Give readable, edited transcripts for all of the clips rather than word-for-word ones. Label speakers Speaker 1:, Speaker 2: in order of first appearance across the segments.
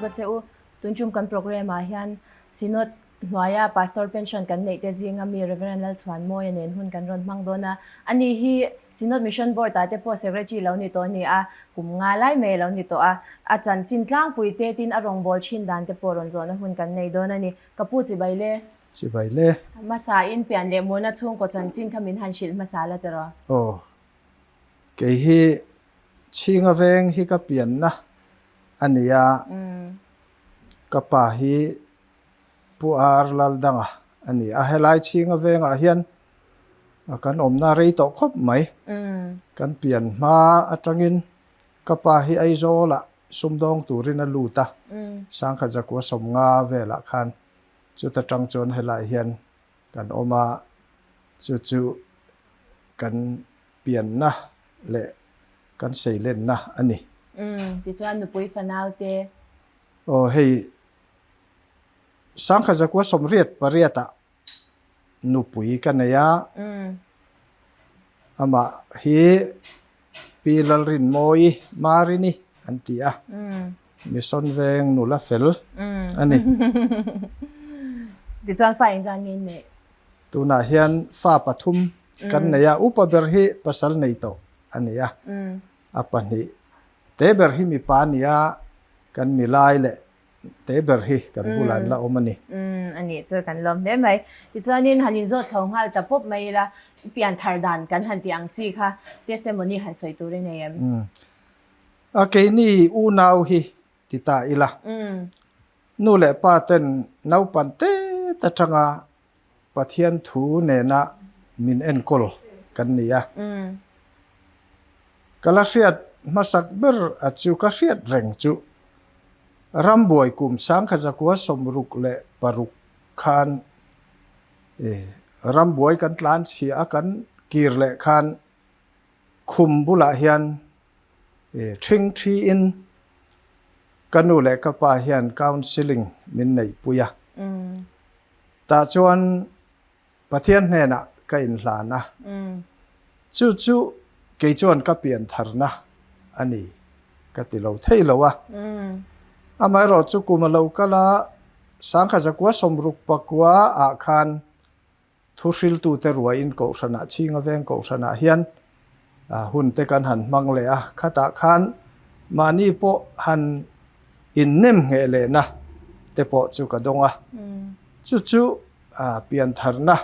Speaker 1: lutuk a che u. Tunchum kan programme ah hian Synod hnuaia Pastor pension kan neih te zinga mi Rev. Lalchhuanmawia nen hun kan rawn hmang dawn a. Ani hi Synod Mission Board ah te pawh Secretary lo ni tawh a ni a, kum nga lai mai a lo ni tawh a. A chanchin tlangpui te tin a rawngbâwl thin dan te pawh rawn zawhna hun kan nei dawn a ni. Ka pu chibai le.
Speaker 2: Chibai le.
Speaker 1: Hmasa in pian leh murna chhungkaw chanchin kha min han hrilh hmasa la tiraw?
Speaker 2: Aw. Kei hi Chhinga veng hi ka pianna a ni a, ka pa hi Pu Ar Laldanga a ni a. Helai Chhinga vengah hian kan awmna rei tawh khawp mai. Kan pian hma atangin ka pa hi Aizawlah sumdawng turin a lut a, Sangkhat Zakua Sawmnga velah khan chuta tang chuan helaiah hian kan awm a, chu chu kan pianna leh kan seilenna a ni.
Speaker 1: Umm, tichuan nupui fanau te.
Speaker 2: Aw hei, Sangkhat Zakua 88 ah nupui ka nei a, amah hi Pi Lalrinmawii Marini an ti a, Mission veng nula fel a ni.
Speaker 1: Tichuan fa engzat nge in neih?
Speaker 2: Tunah hian fa pathum kan nei a, upa ber hi pasal nei tawh a ni a, a pahnih te ber hi mipa a ni a, kan milai leh te ber hi kan bulah an la awm a ni.
Speaker 1: Umm a nih chu kan lawm hle mai. Tichuanin han inzawh chho nghal ta pawp mai ila, pian thar dan kan han tih ang chi kha testimony han sawi tur i nei em?
Speaker 2: Umm a keini unau hi ti ta ila, nu leh pa ten naupan tet atanga Pathian thu nena min enkawl kan ni a. Ka la hriat hmasak ber a chu ka hriat reng chu rambuai kum 1966 khan rambuai kan tlan chhia a kan kir leh khan khum bulah hian ṭhing ṭhiin ka nu leh ka pa hian counselling min neihpui a. Tah chuan Pathian hnenah ka inhlan a, chu chu kei chuan ka pian tharna a ni ka ti lo thei lo a. Amaherawh chu kum a lo kal a, 1969 ah khan Thuhriltute ruaiin Kohhranah, Chhinga Veng Kohhranah hian hun te kan han hmang leh a, khatah khan mahni pawh han innem ngheh lehna te pawh chu ka dawng a. Chu chu piantharna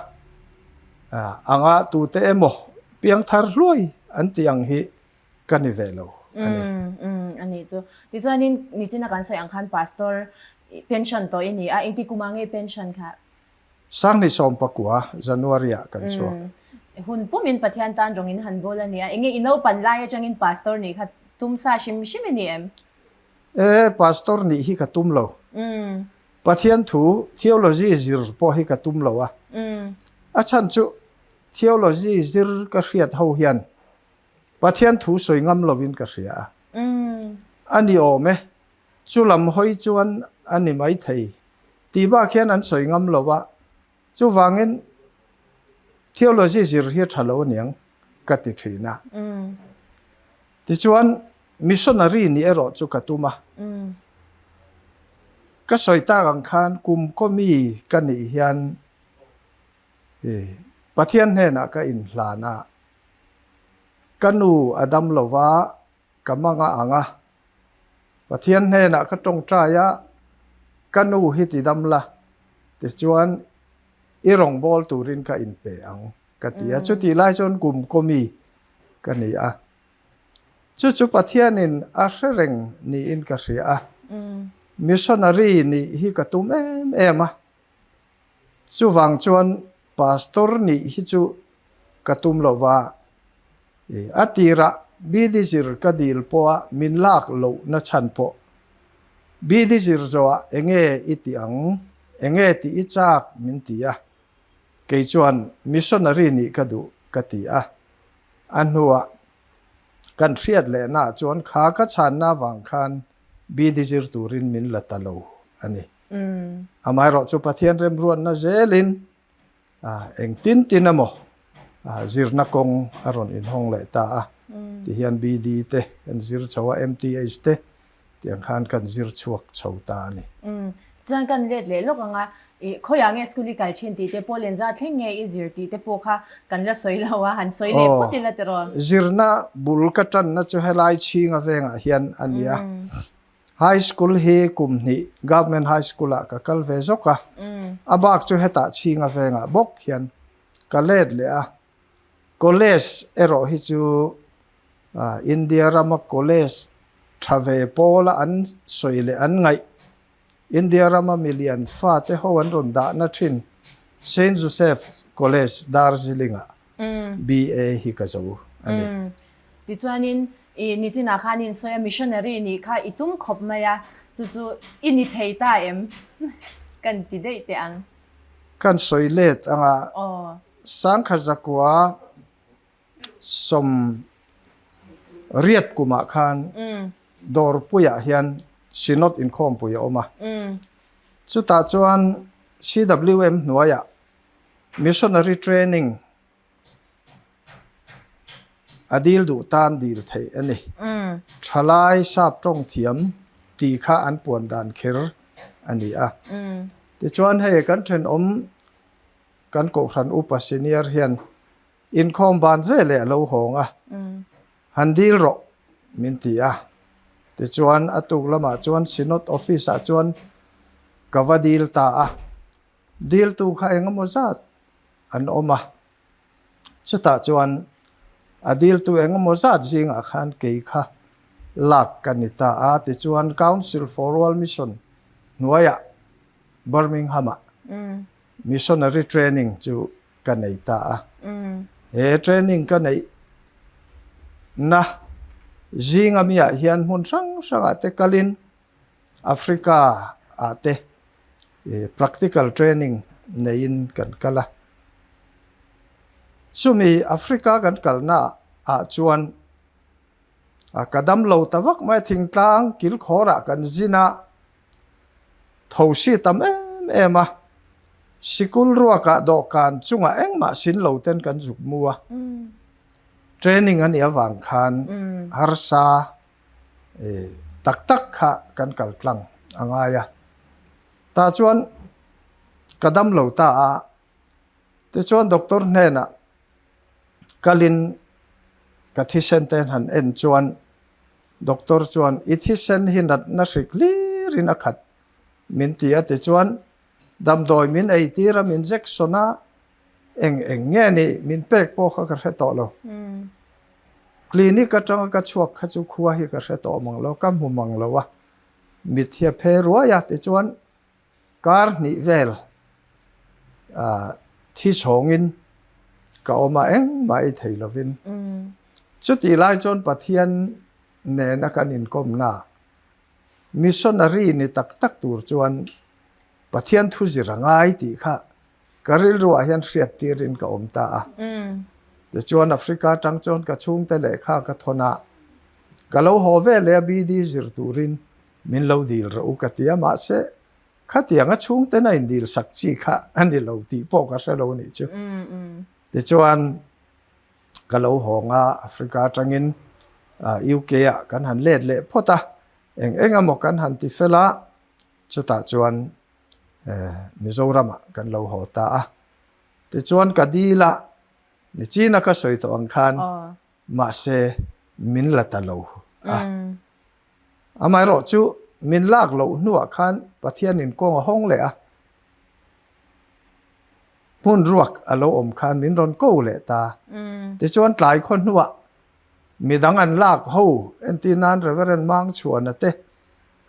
Speaker 2: anga tute emaw piangthar hluai an tih ang hi ka ni ve lo a ni.
Speaker 1: A nih chu. Tichuanin nichina kan sawi ang khan Pastor pension tawh i ni a, engti kumah nge pension kha?
Speaker 2: 2019 January ah kan chhuak.
Speaker 1: Hun pumin Pathian tan rawng in han bawl a nia. Enge i naupan lai atangin pastor nih kha tum sa hrim hrim i ni em?
Speaker 2: E, pastor nih hi ka tum lo. Pathian thu theology zir pawh hi ka tum lo a. A chhan chu theology zir ka hriat ho hian Pathian thu sawi ngam lovin ka hria a. A ni awm e. Chu lam hawi chuan a ni maithei. Tih bak hian an sawi ngam lo a, chuvangin theology zir hi a tha lo aniang ka ti thin a. Tichuan missionary nih erawh chu ka tum a. Ka sawi tak ang khan kum kaw mi ka nih hian Pathian hnenah ka inhlan a, ka nu a dam lo va, ka manga ang a. Pathian hnenah ka tawngtai a, ka nu hi ti dam la, tichuan i rawngbâwl turin ka inpe ang, ka ti a. Chutih lai chuan kum kawmi ka ni a. Chu chu Pathianin a hre reng niin ka hria a. Missionary nih hi ka tum em em a. Chuvang chuan pastor nih hi chu ka tum lo va, a tirah BD zir ka dil pawha min lak lohna chhan pawh BD zir zawhah enge i tih ang, enge tih i chak min ti a, kei chuan missionary nih ka duh ka ti a, a hnuah kan hriat lehnaah chuan kha ka chhanna avang khan BD zir turin min la ta lo a ni. Amaherawh chu Pathian remruatna zelin engtin tin emaw zirna kawng a rawn inhawng leh ta a. Tihian BD te kan zir chho a, MTH te. Tiang khan kan zir chhuak chho ta a ni.
Speaker 1: Umm. Chuan kan let leh lawk ang a, i khawiah nge school i kal thin tih te pawh lenza thleng nge i zir tih te pawh kha kan la sawi lo a, han sawi leh phawt ila tiraw?
Speaker 2: Zirna bul ka tanna chu helai chhinga vengah hian a ni a. High school hi kum hnih Government High School ah ka kal ve zawk a, a bak chu hetah chhinga vengah bawk hian ka let leh a. College erawh hi chu India rama college tha ve pawla an sawi leh an ngaih India rama milian fate ho an rawn dahna thin Saint Joseph College Darjeeling-ah BA hi ka zo a ni.
Speaker 1: Tichuanin i nichinah khan in sawi a missionary nih kha i tum khawp mai a, chu chu i ni thei ta em? Kan ti daih teh ang.
Speaker 2: Kan sawi let anga Sangkhat zakua 80 kumah khan Dawrpuiah hian Synod inkhawmpui a awm a. Chutah chuan CWM hnuaiah Missionary Training a dil duh tan dil theih a ni. Thalai sap tawng thiam tih kha an puan dan kher a ni a. Tichuan hei kan thenawm Kan Kohhran Upa Senior hian inkhawm ban ve leh a lo hawng a, han dil rawh min ti a. Tichuan a tuk lamah chuan Synod Office ah chuan ka va dil ta a, diltu kha engemaw zat an awm a. Chutah chuan a diltu engemaw zat zingah khan kei kha lak ka ni ta a. Tichuan Council for World Mission hnuaiah Birmingham-ah Missionary training chu ka nei ta a. He training ka neih na zinga mi ah hian hmun hrang hrang ah te kalin Africa ah te practical training neiin kan kal a. Chumi Africa kan kalna ah chuan ka damlo ta vak mai a, thingtlang kilkhawr ah kan zin a. Thosi tam em em a, sikul ruakah dawhkan chungah engmah sin lo ten kan zuk mu a. Training a nih avang khan harsa tak tak kha kan kal tlang a ngai a. Tah chuan ka dam lo ta a, tichuan doctor hnenah kalin ka thisen te han en chuan Doctor chuan, I thisen hi natna hrik hlirin a khat min ti a tichuan damdawi min ei tir a, min injection a, eng eng nge ni min pek pawh kha ka hre tawh lo. Clinic atanga ka chhuak kha chu khua hi ka hre tawh mang lo, ka hmu mang lo a, mit hi a phe ruai a tichuan Kar hnih vel thi chhawngin ka awm a, engmah ei thei lovin. Chutih lai chuan Pathian nena kan inkawmna missionary ni tak tak tur chuan Pathian thu zir a ngai tih kha ka rilruah hian hriat tirin ka awm ta a. Tichuan Africa atang chuan ka chhungte lehkha ka thawn a, ka lo haw ve leh a BD zir turin Min lo dil rawh u ka ti a, mahse khatiang a chhungten a indil sak chi kha a ni lo tih pawh ka hre lo nih chu. Tichuan ka lo hawng a, Africa atangin UK ah kan han let leh phawt a, eng eng emaw kan han ti fel a, chutah chuan Mizoram ah kan lo haw ta a. Tichuan ka dil a, nichina ka sawi tawh ang khan mahse min la ta lo a. Amaherawh chu min lak loh hnuah khan Pathianin kawng a hawng leh a, hmun ruak a lo awm khan min rawn ko leh ta. Tichuan tlai khaw hnuah midang an lak ho, entir nan Reverend Mangchhuana te,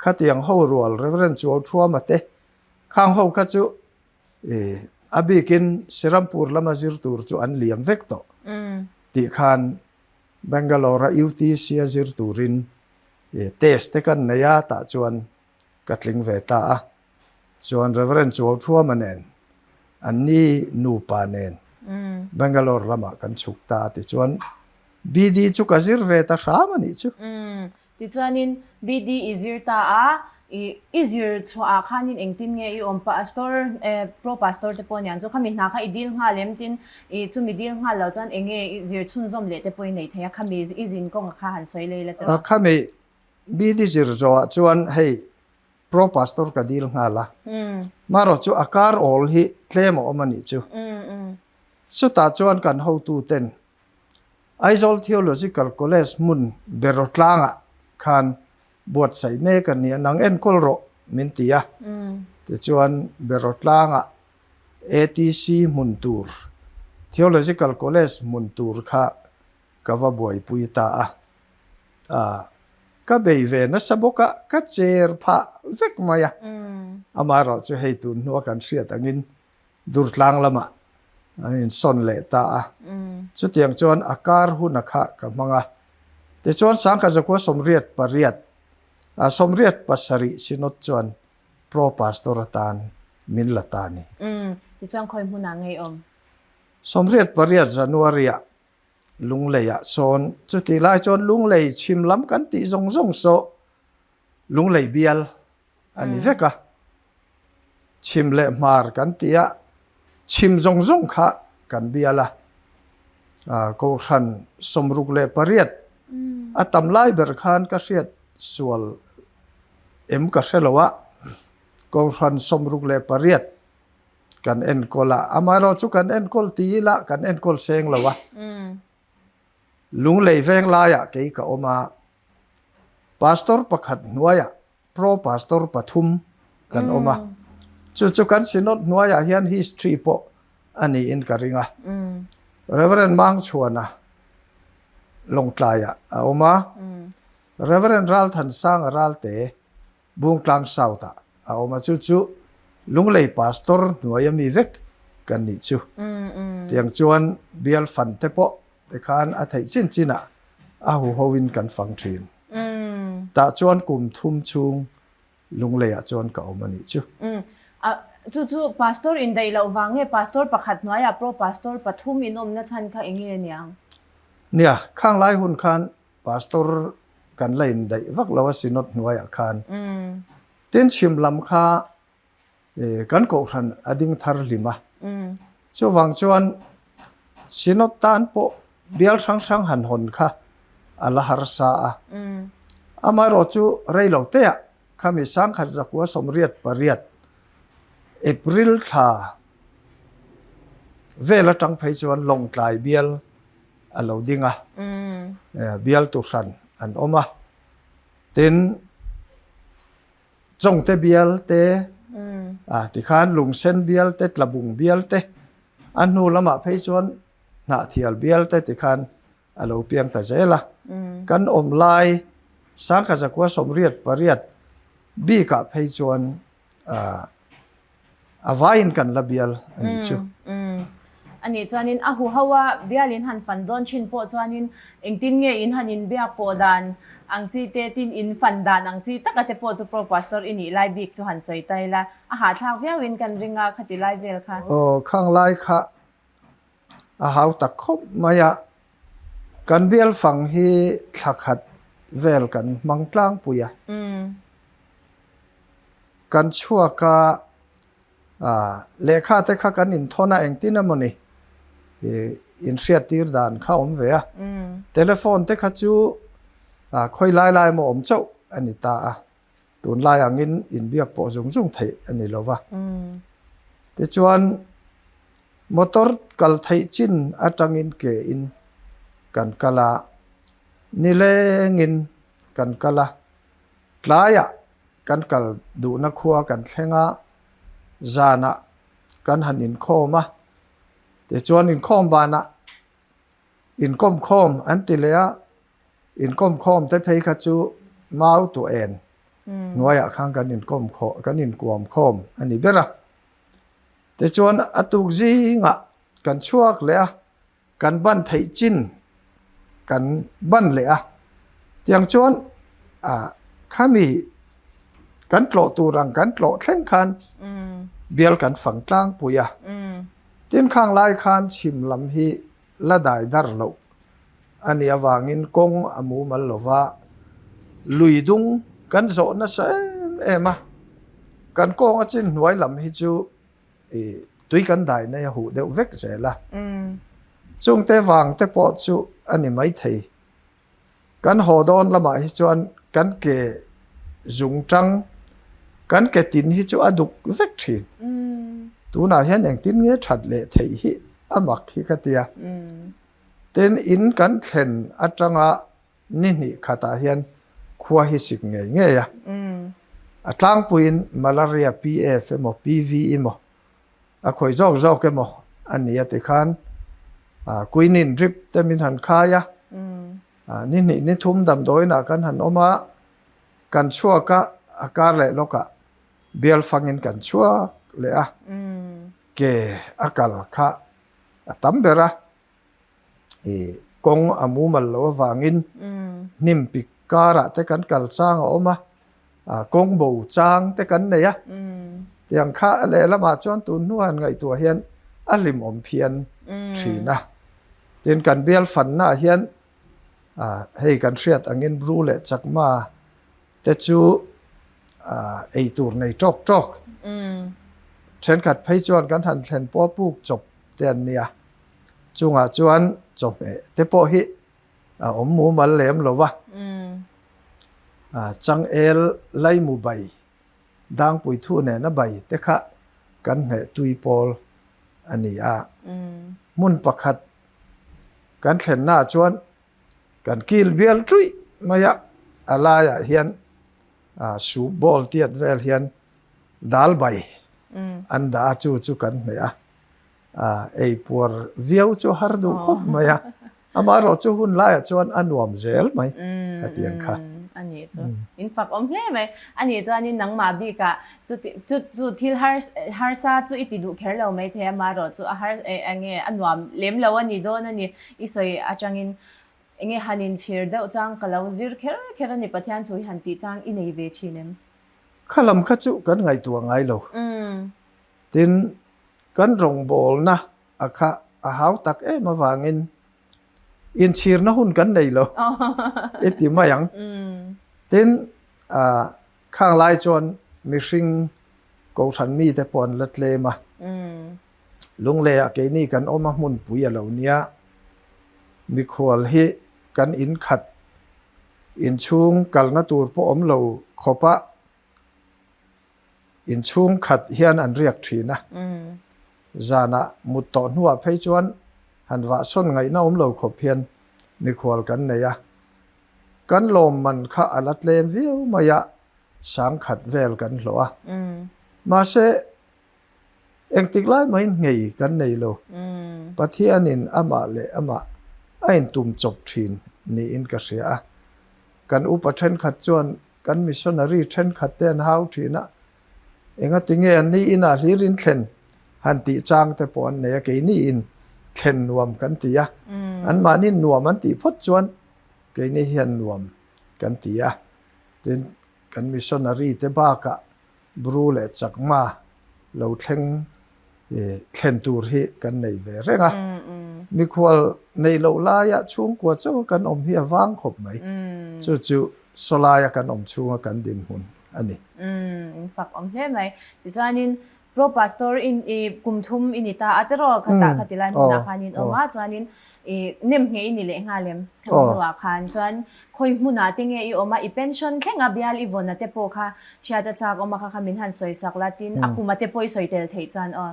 Speaker 2: khatiang ho rual Reverend Chuauthuama te, khang ho kha chu a bikin Sirampur lama zir tur chu an liam vek tawh tih khan Bangalore-a UTC-a zir turin test te kan nei a, tah chuan ka tling ve ta a. Chuan Reverend Chuauthuama nen, anni nupa nen Bangalore lamah kan chhuk ta a, tichuan BD chu ka zir ve ta hram a nih chu.
Speaker 1: Tichuanin BD i zir ta a, i i zir chhuah ah khanin engtin nge i awm pastor eh pro pastor te pawh aniang chu khami hna kha i dil nghal em tin i chumi dil nghal lo chuan enge i zir chhunzawm leh te pawh i nei thei a khami i zin kawng a kha han sawi lei la tawh.
Speaker 2: Khami BD zir zawhah chuan hei Pro Pastor ka dil nghal a. Marawh chu a kar awl hi tlem a awm a nih chu. Chutah chuan kan hotuten Aizawl Theological College hmun Berawtlangah khan buatsaih mek a ni a, nang enkawl rawh min ti a. Tichuan Berawtlangah ATC hmun tur, Theological College hmun tur kha ka va buaipui ta a. Ka bei ve nasa bawk a, ka cher phah vek mai a. Amaherawhchu hei tun hnua kan hriat angin Durtlang lamah an insawn leh ta a. Chutiang chuan a kar huna kha ka hmang a. Tichuan Sangkhat Zakhua 88, 87 Synod chuan Pro Pastor atan min la ta a ni.
Speaker 1: Tichuan khawi hmunah ngei awm?
Speaker 2: 88 January-ah Lungleiah sawn chutih lai chuan Lunglei chhim lam kan tih zawng zawng saw Lunglei bial a ni vek a. Chhim leh hmar kan tih a, chhim zawng zawng kha kan bial a. Kohhran 68 a tam lai ber khan ka hriat sual em ka hre lo a, Kohhran 68 kan enkawl a, amaherawh chu kan enkawl ti ila kan enkawl seng lo a. Lunglei veng laiah kei ka awm a, Pastor pakhat hnuaiah Pro Pastor pathum kan awm a, chu chu kan Synod hnuaiah hian history pawh a niin ka ring a. Reverend Mangchhuana Lawngtlaiah a awm a, Reverend Ralthansanga Ralte Bungtlang South ah a awm a, chu chu Lunglei Pastor hnuai ami vek kan nih chu. Tiang chuan bial fan te pawh tikhan a theih chin chin ah a huho in kan fang thin. Tah chuan kum thum chhung Lunglei ah chuan ka awm a nih chu.
Speaker 1: Chu chu Pastor indaih loh vang nge Pastor pakhat hnuaiah Pro Pastor pathum in awmna chhan kha eng nge niang?
Speaker 2: Nia, khang lai hun khan Pastor kan la indaih vak lo a Synod hnuaiah khan. Tin chhim lam kha kan kohhran a ding thar hlim a. Chuvang chuan Synod tan pawh bial hrang hrang han hawn kha a la harsa a. Amaherawh chu rei lo teah khami 1988 April thla vel atang phei chuan Lawngtlai bial a lo ding a, bialtu hran an awm a, tin Chawngte bial te, tikhan Lungsen bial te, Tlabung bial te, a hnu lamah phei chuan Hnahthial bial te tikhan a lo piang ta zel a. Kan awm lai 1988 bikah phei chuan A vaiin kan la bial a nih chu.
Speaker 1: A nih chuanin a huho a bial in han fan dawn thin pawh chuanin engtin nge in han inbiak pawh dan ang chi te tin in fan dan ang chi taka te pawh chu Pro Pastor i nih lai bik chu han sawi ta ila a hahthlak viauin kan ring a khati lai vel kha.
Speaker 2: Aw khang lai kha a hau tak khawp mai a, kan bial fang hi thla khat vel kan hmang tlangpui a. Kan chhuak a, lehkha te kha kan inthawn a engtin emaw ni inhriattir dan kha awm ve a. Telephone te kha chu khawi lai lai emaw awm chauh a ni ta a. Tunlai angin inbiak pawh zung zung theih a ni lo va. Tichuan motor kal theih chin atangin ke in kan kal a, nilengin kan kal a, tlaiah kan kal duhna khua kan thleng a, zanah kan han inkhawm a, tichuan inkhawm banah inkawm khawm an ti leh a, inkawm khawm te phei kha chu mau tu en hnuaiah khan kan inkawm khawm kan inkuam khawm a ni ber a, tichuan a tuk zingah kan chhuak leh a. Kan ban theih chin kan ban leh a, tiang chuan ah khami kan tlawh tur ang kan tlawh thleng khan bial kan fang tlangpui a, tin khang lai khan chhim lam hi la dai dar loh a nih avangin kawng a mumal lo va, lui dung kan zawh nasa em em a, kan kawng a chin hnuai lam hi chu. tui kan dai nei a huh deuh vek zel a. Chungte vang te pawh chu a ni maithei. Kan haw dawn lamah hi chuan kan ke zung tang kan ke tin hi chu a duk vek thin. Tunah hian engtin nge that leh theih hi a mak hi ka tia. Tin in kan thlen atanga ni hnih khatah hian khua hi sik ngei ngei a. A tlangpuiin malaria PF emaw PV emaw a khawih zawk zawk emaw a ni a tikhan quinine drip te min han khai a. Ni hnih ni thum damdawiinah kan han awm a, kan chhuak a, a kar leh lawkah bial fangin kan chhuak leh a, ke a kal kha a tam ber a. I kawng a mumal loh avangin hnim pik karah te kan kal chang a awm a, kawng bo chang te kan nei a. Tiang kha lehlamah chuan tun hnuah han ngaihtuah hian a hlimawm phian thin a. Tin kan bial fannaah hian hei kan hriat angin Bru leh Chakma te chu ei tur nei tawk tawk. Thenkhat phei chuan kan han thlen pawh puk chawp te an nia. Chungah chuan chawhmeh te pawh hi a awm mumal lem lo va. Changel laimu bai dangpui thu nena bai te kha kan hmeh tui pawl a ni a. Hmun pakhat kan thlennaah chuan kan kil bial ṭuih mai a, a laiah hian soup bowl tiat vel hian dal bai an dah a, chu chu kan hmeh a. Ei puar viau chu har duh khawp mai a, amaherawh chu hun laiah chuan a nuam zel mai ka ti ang kha.
Speaker 1: A nih chu in fak awm hle mai. A nih chuanin nangmah bikah chuti chu chu thil har harsa chu i ti duh kher lo mai thei amaherawh chu a har eng nge a nuam lem lo a ni dawn a ni. I sawi atangin eng nge han inchhir deuh chang ka lo zir kher kher a ni Pathian thu hi han tih chang i nei ve thin em?
Speaker 2: Kha lam kha chu kan ngaihtuah ngai lo. Tin, kan rawngbawlna a kha a hau tak em avangin inchhirna hun kan nei lo i ti mai ang. Tin, khang lai chuan mihring kohhran mite pawh an la tlem a. Lungleiah keini kan awm a hmunpui a lo nia. Mikhual hi kan inkhat inchhung kalna tur pawh awm lo khawpa Inchhung khat hian an riak thin a, zanah mut tawh hnuah phei chuan han vahsawn ngaihna awm lo khawp hian mikhual kan nei a. Kan lawmman kha a la tlem viau mai a, sangkhat vel kan hlawh a. Mahse, Engtik lai mahin nghei kan nei lo. Pathianin amah leh amah a intum chawp thin niin ka hria a. Kan upa thenkhat chuan kan missionary thenkhat te an hau thin a, engati nge an ni inah hlir in thlen han tih chang te pawh an nei a, keini in thlen nuam kan ti a, anmahni nuam an tih phawt chuan keini hian nuam kan ti a. Tin, kan missionary te bakah Bru leh Chakma lo thleng thlen tur hi kan nei ve reng a. Mikhual neih loh laia chhungkua chauha kan awm hi a vang khawp mai. Chu chu sawlaia kan awm chhunga kan dinhmun a ni.
Speaker 1: In fak awm hle mai. Tichuanin Pro Pastor in i kum thum i ni ta a tiraw khatah kha tilai hmunah khan in awm a chuanin i nem nge i ni leh nghal em khami hnuah khan chuan khawi hmunah te nge i awm a i pension thleng a bial i vawn a te pawh kha hriat a chak awm a kha kha min han sawi sak la tin a kum a te pawh i sawi tel theih chuan aw.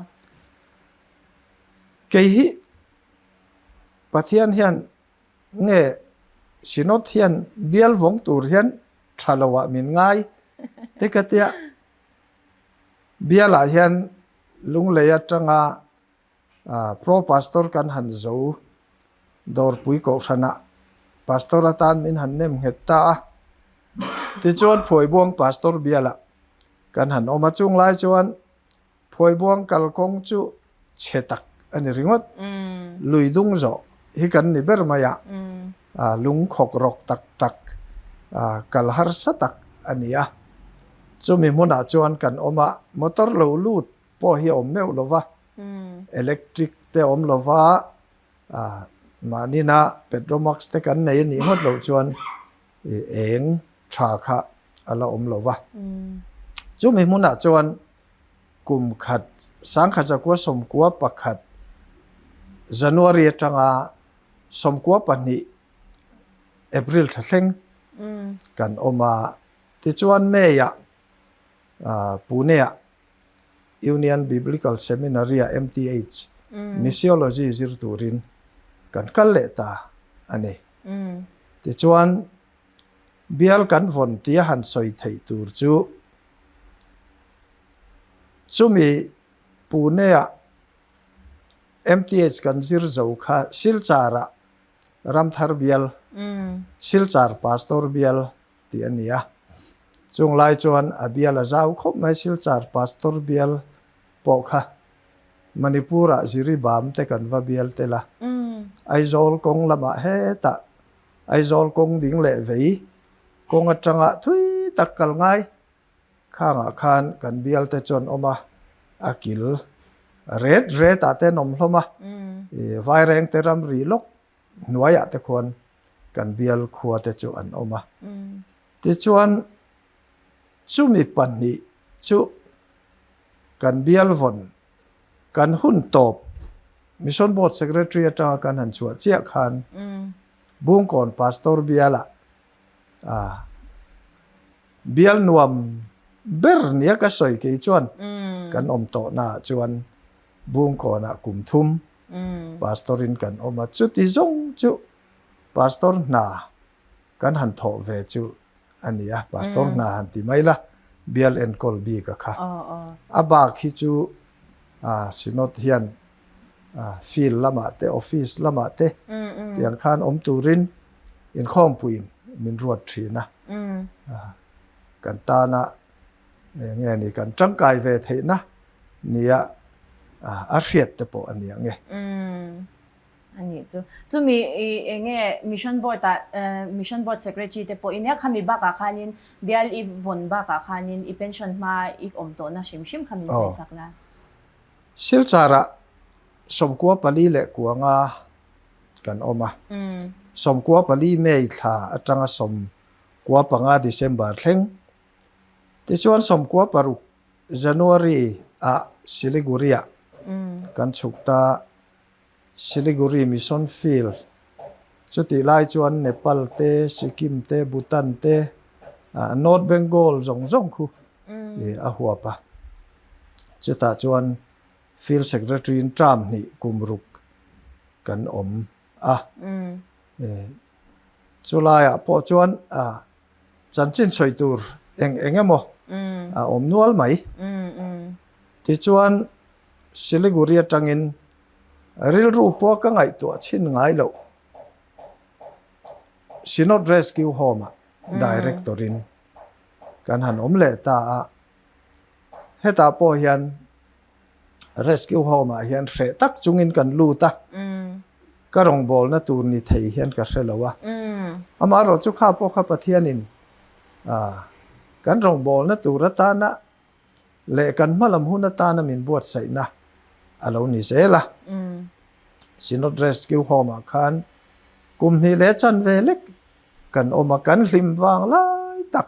Speaker 2: Kei hi Pathian hian nge Synod hian bial vawng tur hian tha lo ah min ngai te ka tia Bialah hian Lunglei atanga Pro Pastor kan han zo Dawrpui Kohhranah Pastor atan min han nem nghet ta a. Tichuan Phuaibuang Pastor bialah kan han awm a, chung lai chuan Phuaibuang kalkawng chu chhe tak a ni ringawt. Lui dung zawh hi kan ni ber mai a, lung khawk rawk tak tak, kal harsa tak a ni a. Chumi hmunah chuan kan awm a, motor lo lut pawh hi a awm meuh lo va, electric te a awm lo va, mahnina petromax te kan nei a nih ngawt loh chuan eng tha kha a la awm lo va. Chumi hmunah chuan Kum khat sangkhat zakua 11 January atanga 12 April tha thleng. kan awm a. Tichuan May-ah Pune-ah Union Biblical Seminary-ah MTH Missiology zir turin kan kal leh ta a ni. Tichuan bial kan vawn tia han sawi theih tur chu chumi Pune-ah MTH kan zir zo kha Silchar-ah Ramthar bial, Silchar Pastor bial tih a ni a. Chung lai chuan a bial a zau khawp mai Silchar Pastor bial pawh kha Manipur-ah Jiribam te kan va bial tel a. Aizawl kawng lamah hetah Aizawl kawng ding leh vei kawng atanga thui tak kal ngai Khangah khan kan bial te chuan awm a, a kil ret ret ah te an awm hlawm a, i vaireng te ramri lawk hnuaiah te khuan kan bial khua te chu an awm a. Tichuan chumi pahnih chu kan bial vawn kan hun tawp Mission Board Secretary atanga kan han chhuah chiah khan Bungkawn Pastor bialah Bial nuam ber nia ka sawi kei chuan kan awm tawhna ah chuan Bungkawnah kum thum pastor in kan awm a, chuti zawng chu pastor hna kan han thawh ve chu a ni a, pastor hna han ti mai la bial enkawl bik a kha. A bak hi chu Synod hian field lamah te office lamah te tiang khan awm turin inkhawmpuiin min ruat thin a, kan tana eng nge ni kan tangkai ve theihna nia a hriat te pawh a ni ang e.
Speaker 1: A nih chu. Chumi eng nge Mission Board ah Mission Board Secretary te pawh i nia khami bakah khanin bial i vawn bakah khanin i pension hma i awm tawhna hrim hrim kha min sawi sak la.
Speaker 2: Silchar-ah 94 leh kuanga kan awm a. 94 May thla atanga 95 December thleng. Tichuan 96 January ah Siliguri-ah kan chhuk ta. Siliguri Mission Field chutih lai chuan Nepal te, Sikkim te, Bhutan te, North Bengal zawng zawng khu a huap a. Chutah chuan Field Secretary in term hnih kum ruk kan awm a. Chulaiah pawh chuan chanchin sawi tur eng eng emaw a awm nual mai. Tichuan Siliguri atangin rilru pawh ka ngaihtuah chhin ngai loh. Synod Rescue Home-ah Director-in kan han awm leh ta a. Hetah pawh hian Rescue Home-ah hian hreh tak chungin kan lut a. Ka rawngbawlna tur ni thei hian ka hre lo a. Amaherawhchu chu kha pawh kha Pathianin kan rawngbawlna tur atana leh kan hmalam hun atana min buatsaihna a lo ni zel a. Synod Rescue Home-ah khan kum hnih leh chan ve lek kan awm a, kan hlim vang lai tak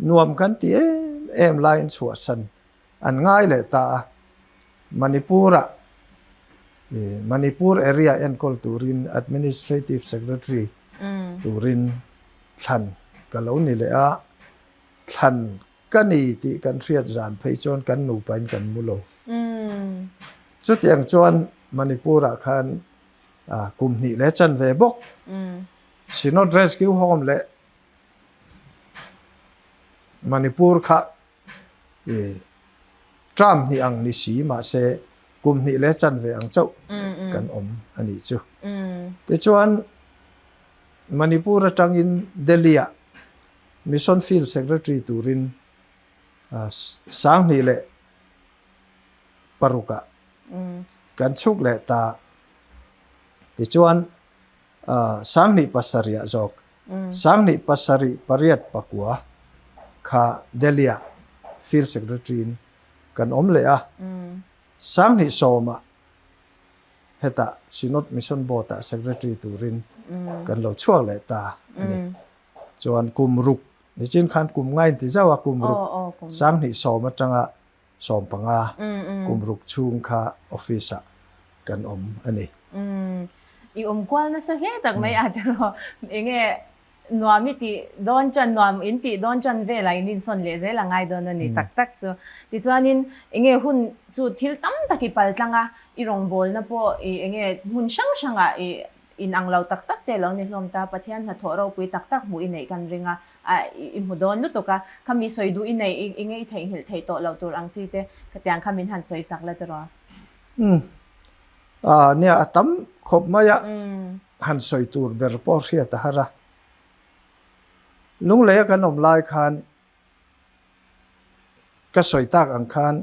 Speaker 2: nuam kan ti em em laiin chhuahsan an ngai leh ta a. Manipur-ah Manipur area enkawl turin Administrative Secretary turin thlan ka lo ni leh a, thlan Ka ni tih kan hriat zan phei chuan kan nupain kan mu lo. Chutiang chuan Manipur-ah khan kum hnih leh chan ve bawk. Synod Rescue Home leh Manipur kha term hnih ang ni si mahse kum hnih leh chan ve ang chauh kan awm a nih chu. Tichuan Manipur atangin Delhi-ah Mission Field Secretary turin 2006 ah kan chhuk leh ta. Tichuan 2007 ah zawk 2007 pariat pakua kha Delhi ah Field Secretary in kan awm leh a. 2010 ah hetah Synod Mission Board ah Secretary turin kan lo chhuak leh ta a ni. Chuan kum ruk nichin khan kum nga in ti zauh a kum ruk 2010 atanga 15 kum ruk chhung kha office ah kan awm a ni.
Speaker 1: I awm kual nasa hle tak mai a tiraw enge. Nuam i tih dawn chan, nuam in tih dawn chan velah in insawn leh zel a ngai dawn a ni tak tak chu. Tichuanin enge hun chu thil tam tak i pal tlang a, i rawngbawlna pawh i enge hmun hrang hrangah i inang lo tak tak te lo ni hlawm ta, Pathian hnathawh ropui tak tak hmuh i neih kan ring a, i hmu dawn lutuk a, khami sawi duh i neih i ngei theihnghilh theih tawh loh tur ang chi te khatiang kha min han sawi sak la tiraw?
Speaker 2: Umm. Nia a tam khawp mai a. Han sawi tur ber pawh hriat a har a. Lungleia kan awm lai khan ka sawi tak ang khan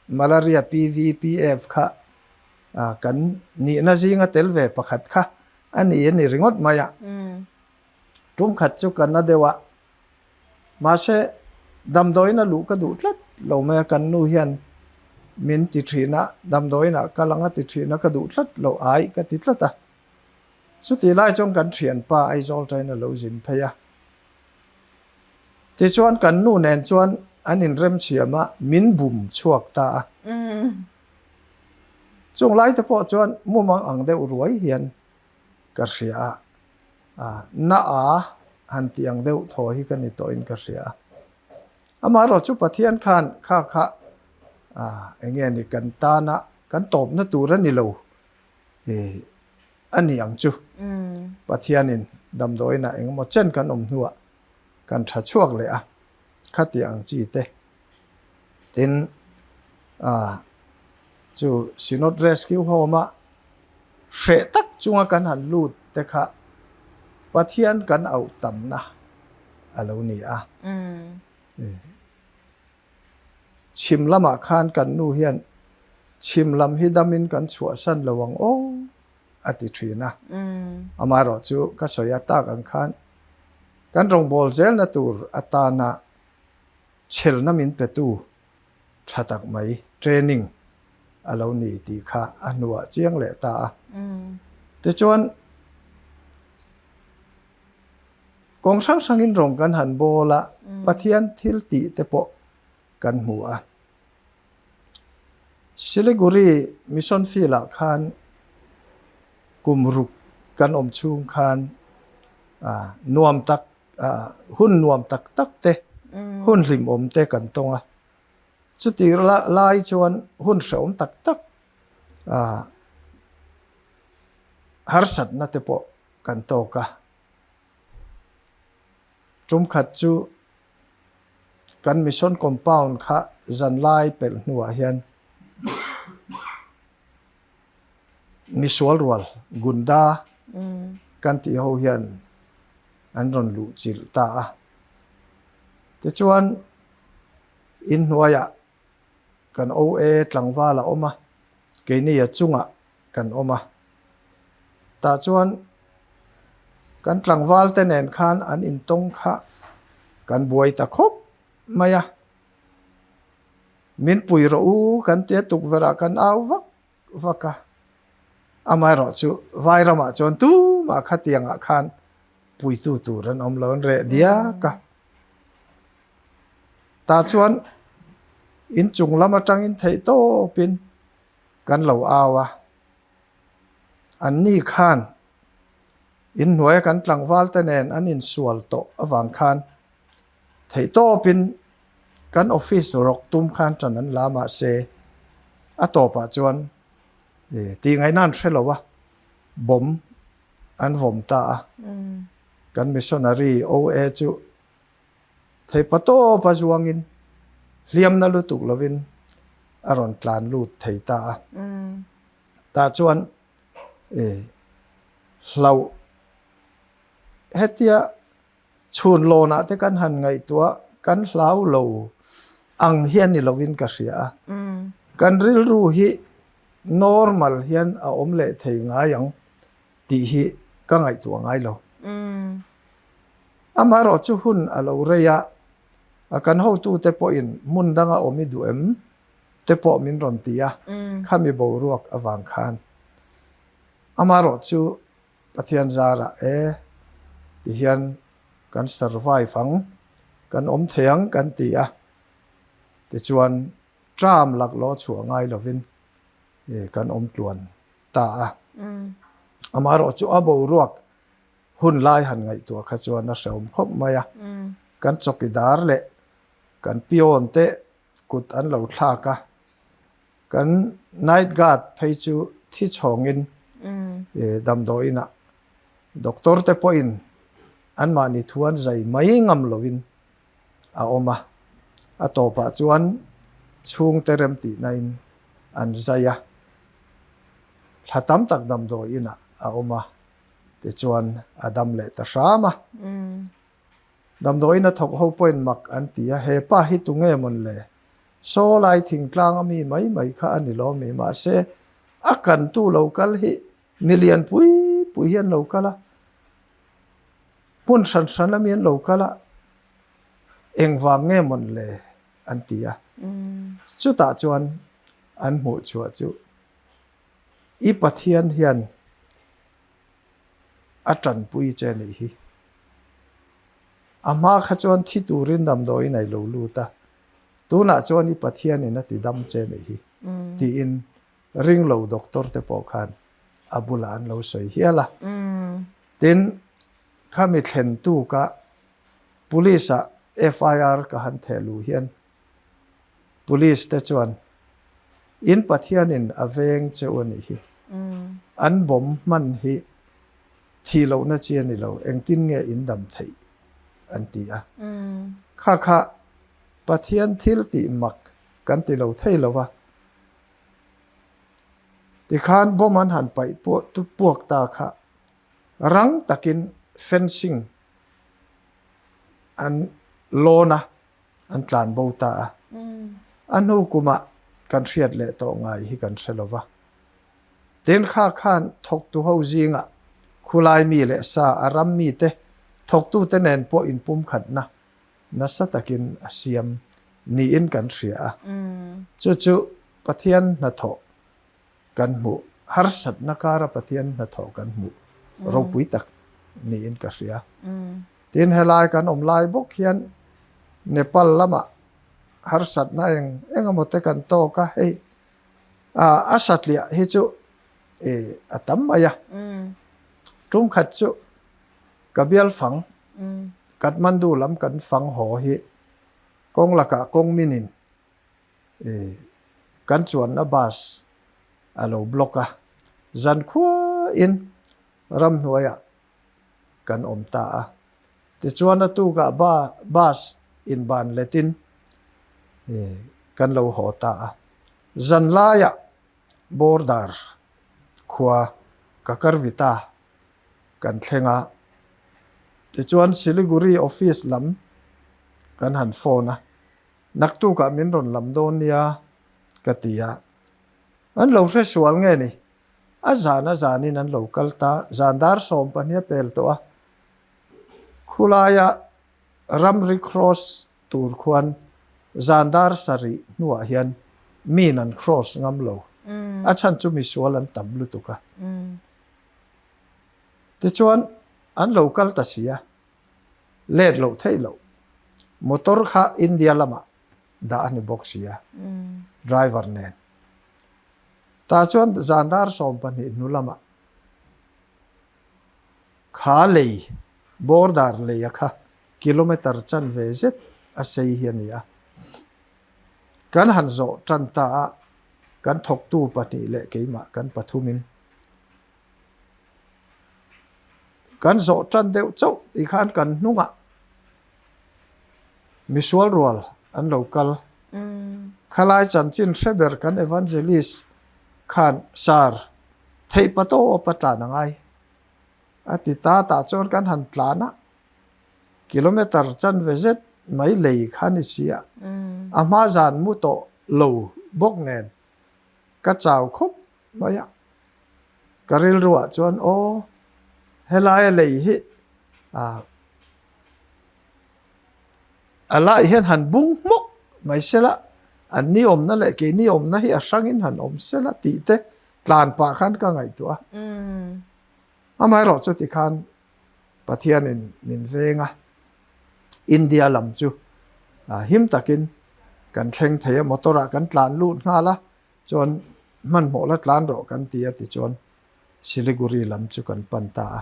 Speaker 2: Malaria PVPF kha kan nihna zinga tel ve pakhat kha a ni a ni ringawt mai a. Tum khat chu ka na deuh a, mahse damdawiin a luh ka duh tlat lo mai a, kan nu hian min ti thin a, damdawiin ah kal ang a ti thin a, ka duh tlat lo ai ka ti tlat a. Chutih lai chuan kan thianpa Aizawl ṭain a lo zin phei a. Tichuan kan nu nen chuan an inremsiam a, min bum chhuak ta a. Chung lai te pawh chuan mumang ang deuh ruai hian ka hria a, na a han tih ang deuh thaw hi ka ni tawhin ka hria a. Amaherawh chu Pathian khan kha kha eng nge ni kan tana kan tawpna tur a ni lo a ni ang chu. Pathianin damdawiinah eng emaw chen kan awm hnuah kan tha chhuak leh a, khati ang chi te. Tin, chu Synod Rescue Home-a hreh tak chunga kan han lut te kha Pathian kan auh tamna a lo ni a. Chhim lamah khan kan nu hian chhim lam hi damin kan chhuahsan lo ang aw a ti thin a. Amaherawh chu ka sawi a tak ang khan kan rawngbâwl zelna tur atana chhelna min petu tha tak mai training a lo ni tih kha a hnuah chiang leh ta a. Tichuan kawng hrang hrangin rawng kan han bawl a, Pathian thil tih te pawh kan hmu a. Siliguri Mission Field ah khan kum ruk kan awm chhung khan nuam tak hun nuam tak tak te, hun hlimawm te kan tawng a. Chuti lai chuan hun hrehawm tak tak harsatna te pawh kan tawk a. Tum khat chu kan mission compound kha zanlai pelh hnuah hian misual rual gunda kan tih ho hian an rawn luh chilh ta a. Tichuan inhnuaiah kan OA tlangval a awm a, keini a chungah kan awm a. Tah chuan kan tlangval te nen khan an intawng kha kan buai ta khawp mai a. Min pui rawh u kan tia tukverh ah kan au vak vak a. Amaherawh chu Vairamah chuan tumah khatiangah khan puitu tur an awm lo an reh diak a. Tah chuan inchung lam atangin theih tawpin kan lo au a. Anni khan inhnuaia kan tlangval te nen an insual tawh avang khan theih tawpin kan office rawk tum khan tan an la mahse a tawpah chuan tih ngaihna an hre lo a, bomb an vawm ta a. Kan missionary OA chu Theipa tawpa zuangin hliamna lutuk lovin a rawn tlan lut thei ta a. Tah chuan hlauh hetia chhun lawnah te kan han ngaihtuah kan hlau lo ang hi a ni lovin ka hria a. Kan rilru hi normal hian a awm leh thei ngai ang tih hi ka ngaihtuah ngai lo. Amaherawh chu hun a lo rei a, a kan hotute pawhin hmun danga awm i duh em te pawh min rawn ti a, khami boruak avang khan. Amaherawh chu Pathian zarah e ti hian kan survive ang, kan awm thei ang kan ti a, tichuan term laklawh chhuah ngai lovin kan awm tluan ta a. Amaherawh chu a boruak. Hun lai han ngaihtuah kha chuan a hrehawm khawp mai a. Kan chawkidar leh kan peon te kut an lo thlak a, kan night guard phei chu thi chhawngin damdawiinah doctor te pawhin anmahni thu an zai mai ngam lovin a awm a. A tawpah chuan chhungte remtihnain an zai a, thla tam tak damdawiinah a awm a, tichuan a dam leh ta hram a. Damdawiin a thawk ho pawhin mak an ti a, he pa hi tunge mawn le? Saw lai thingtlang a mi mai mai kha a ni lo mi? Mahse, a kantu lo kal hi mi lian pui pui hi an lo kal a, hmun hran hran a mi an lo kal a, engvang nge mawn le? an ti a. Chutah chuan an hmuh chhuah chu i Pathian hian a tanpui che a nih hi. A hma kha chuan thi turin damdawiin a ilo lut a, tunah chuan i Pathianin a ti dam che a nih hi tiin ringlo doctor te pawh khan a bulah an lo sawi hial a. Tin, khami thlen tuka police ah FIR ka han theh luh hian Police te chuan in Pathianin a veng che u a nih hi. An bawm hman hi thih lohna chi a ni lo, engtin nge in dam theih an ti a. Kha kha Pathian thil tih mak kan ti lo thei lo va. Tikhan bawm an han paih puak ta kha rang takin fencing an lawn a. an tlan bo ta a. A hnu kumah kan hriat leh tawh ngai hi kan hre lo va. Tin kha khan thawktu ho zingah khulai mi leh sa a ram mite thawktute nen pawh inpumkhatna nasa takin a siam niin kan hria a. Chu chu Pathian hnathawh kan hmuh, harsatna kara Pathian hnathawh kan hmuh ropui tak niin ka hria. Tin helai kan awm lai bawk hian Nepal lamah harsatna eng eng emaw te kan tawk a, hei a satliah hi chu a tam mai a. Tum khat chu ka bial fang Kathmandu lam kan fang haw hi kawng lakah kawng minin kan chuanna bus a lo block a, zankhuain ramhnuaiah kan awm ta a. Tichuan a tukah bus inban letin kan lo haw ta a. Zanlaiah border khua Kakarvita kan thleng a. Tichuan Siliguri office lam kan han phone a. Naktukah min rawn lam dawn nia ka ti a. An lo hre sual nge ni? A zan a zanin an lo kal ta, zan dar 12 a pel tawh a. Khulaia ramri cross tur khuan zan dar 7 hnuah hian min an cross ngam lo. A chhan chu misual an tam lutuk a. Tichuan an lo kal ta si a. Let loh theih loh. Motor kha India lamah dah a ni bawk si a, driver nen. Tah chuan zan dar 12 hnu lamah kha lei, border lei a kha kilometer chanve zet a sei hi a ni a. Kan han zawh tan ta a, kan thawktu pahnih leh keimah kan pathumin Kan zawh tan deuh chauh tih khan kan hnungah misual rual an lo kal. Khalai chanchin hre ber kan evangelist khan sar theih pa tawp a tlan a ngai a ti ta tah chuan kan han tlan a, kilometer chanve zet mai lei kha ni si a, a hma zan mu tawh lo bawk nen ka chau khawp mai a. Ka rilruah chuan aw helaia lei hi ah a lai hian han bung hmawk mai sela an ni awmna leh keini awmna hi a hrangin han awm sela tih te tlan pah khan ka ngaihtuah a. Amaherawh chu tikhan Pathianin min veng a, India lam chu him takin kan thleng thei a, motor ah kan tlan lut nghal a. Chuan hmanhmawh la tlan rawh kan ti a tichuan Siliguri lam chu kan pan ta a.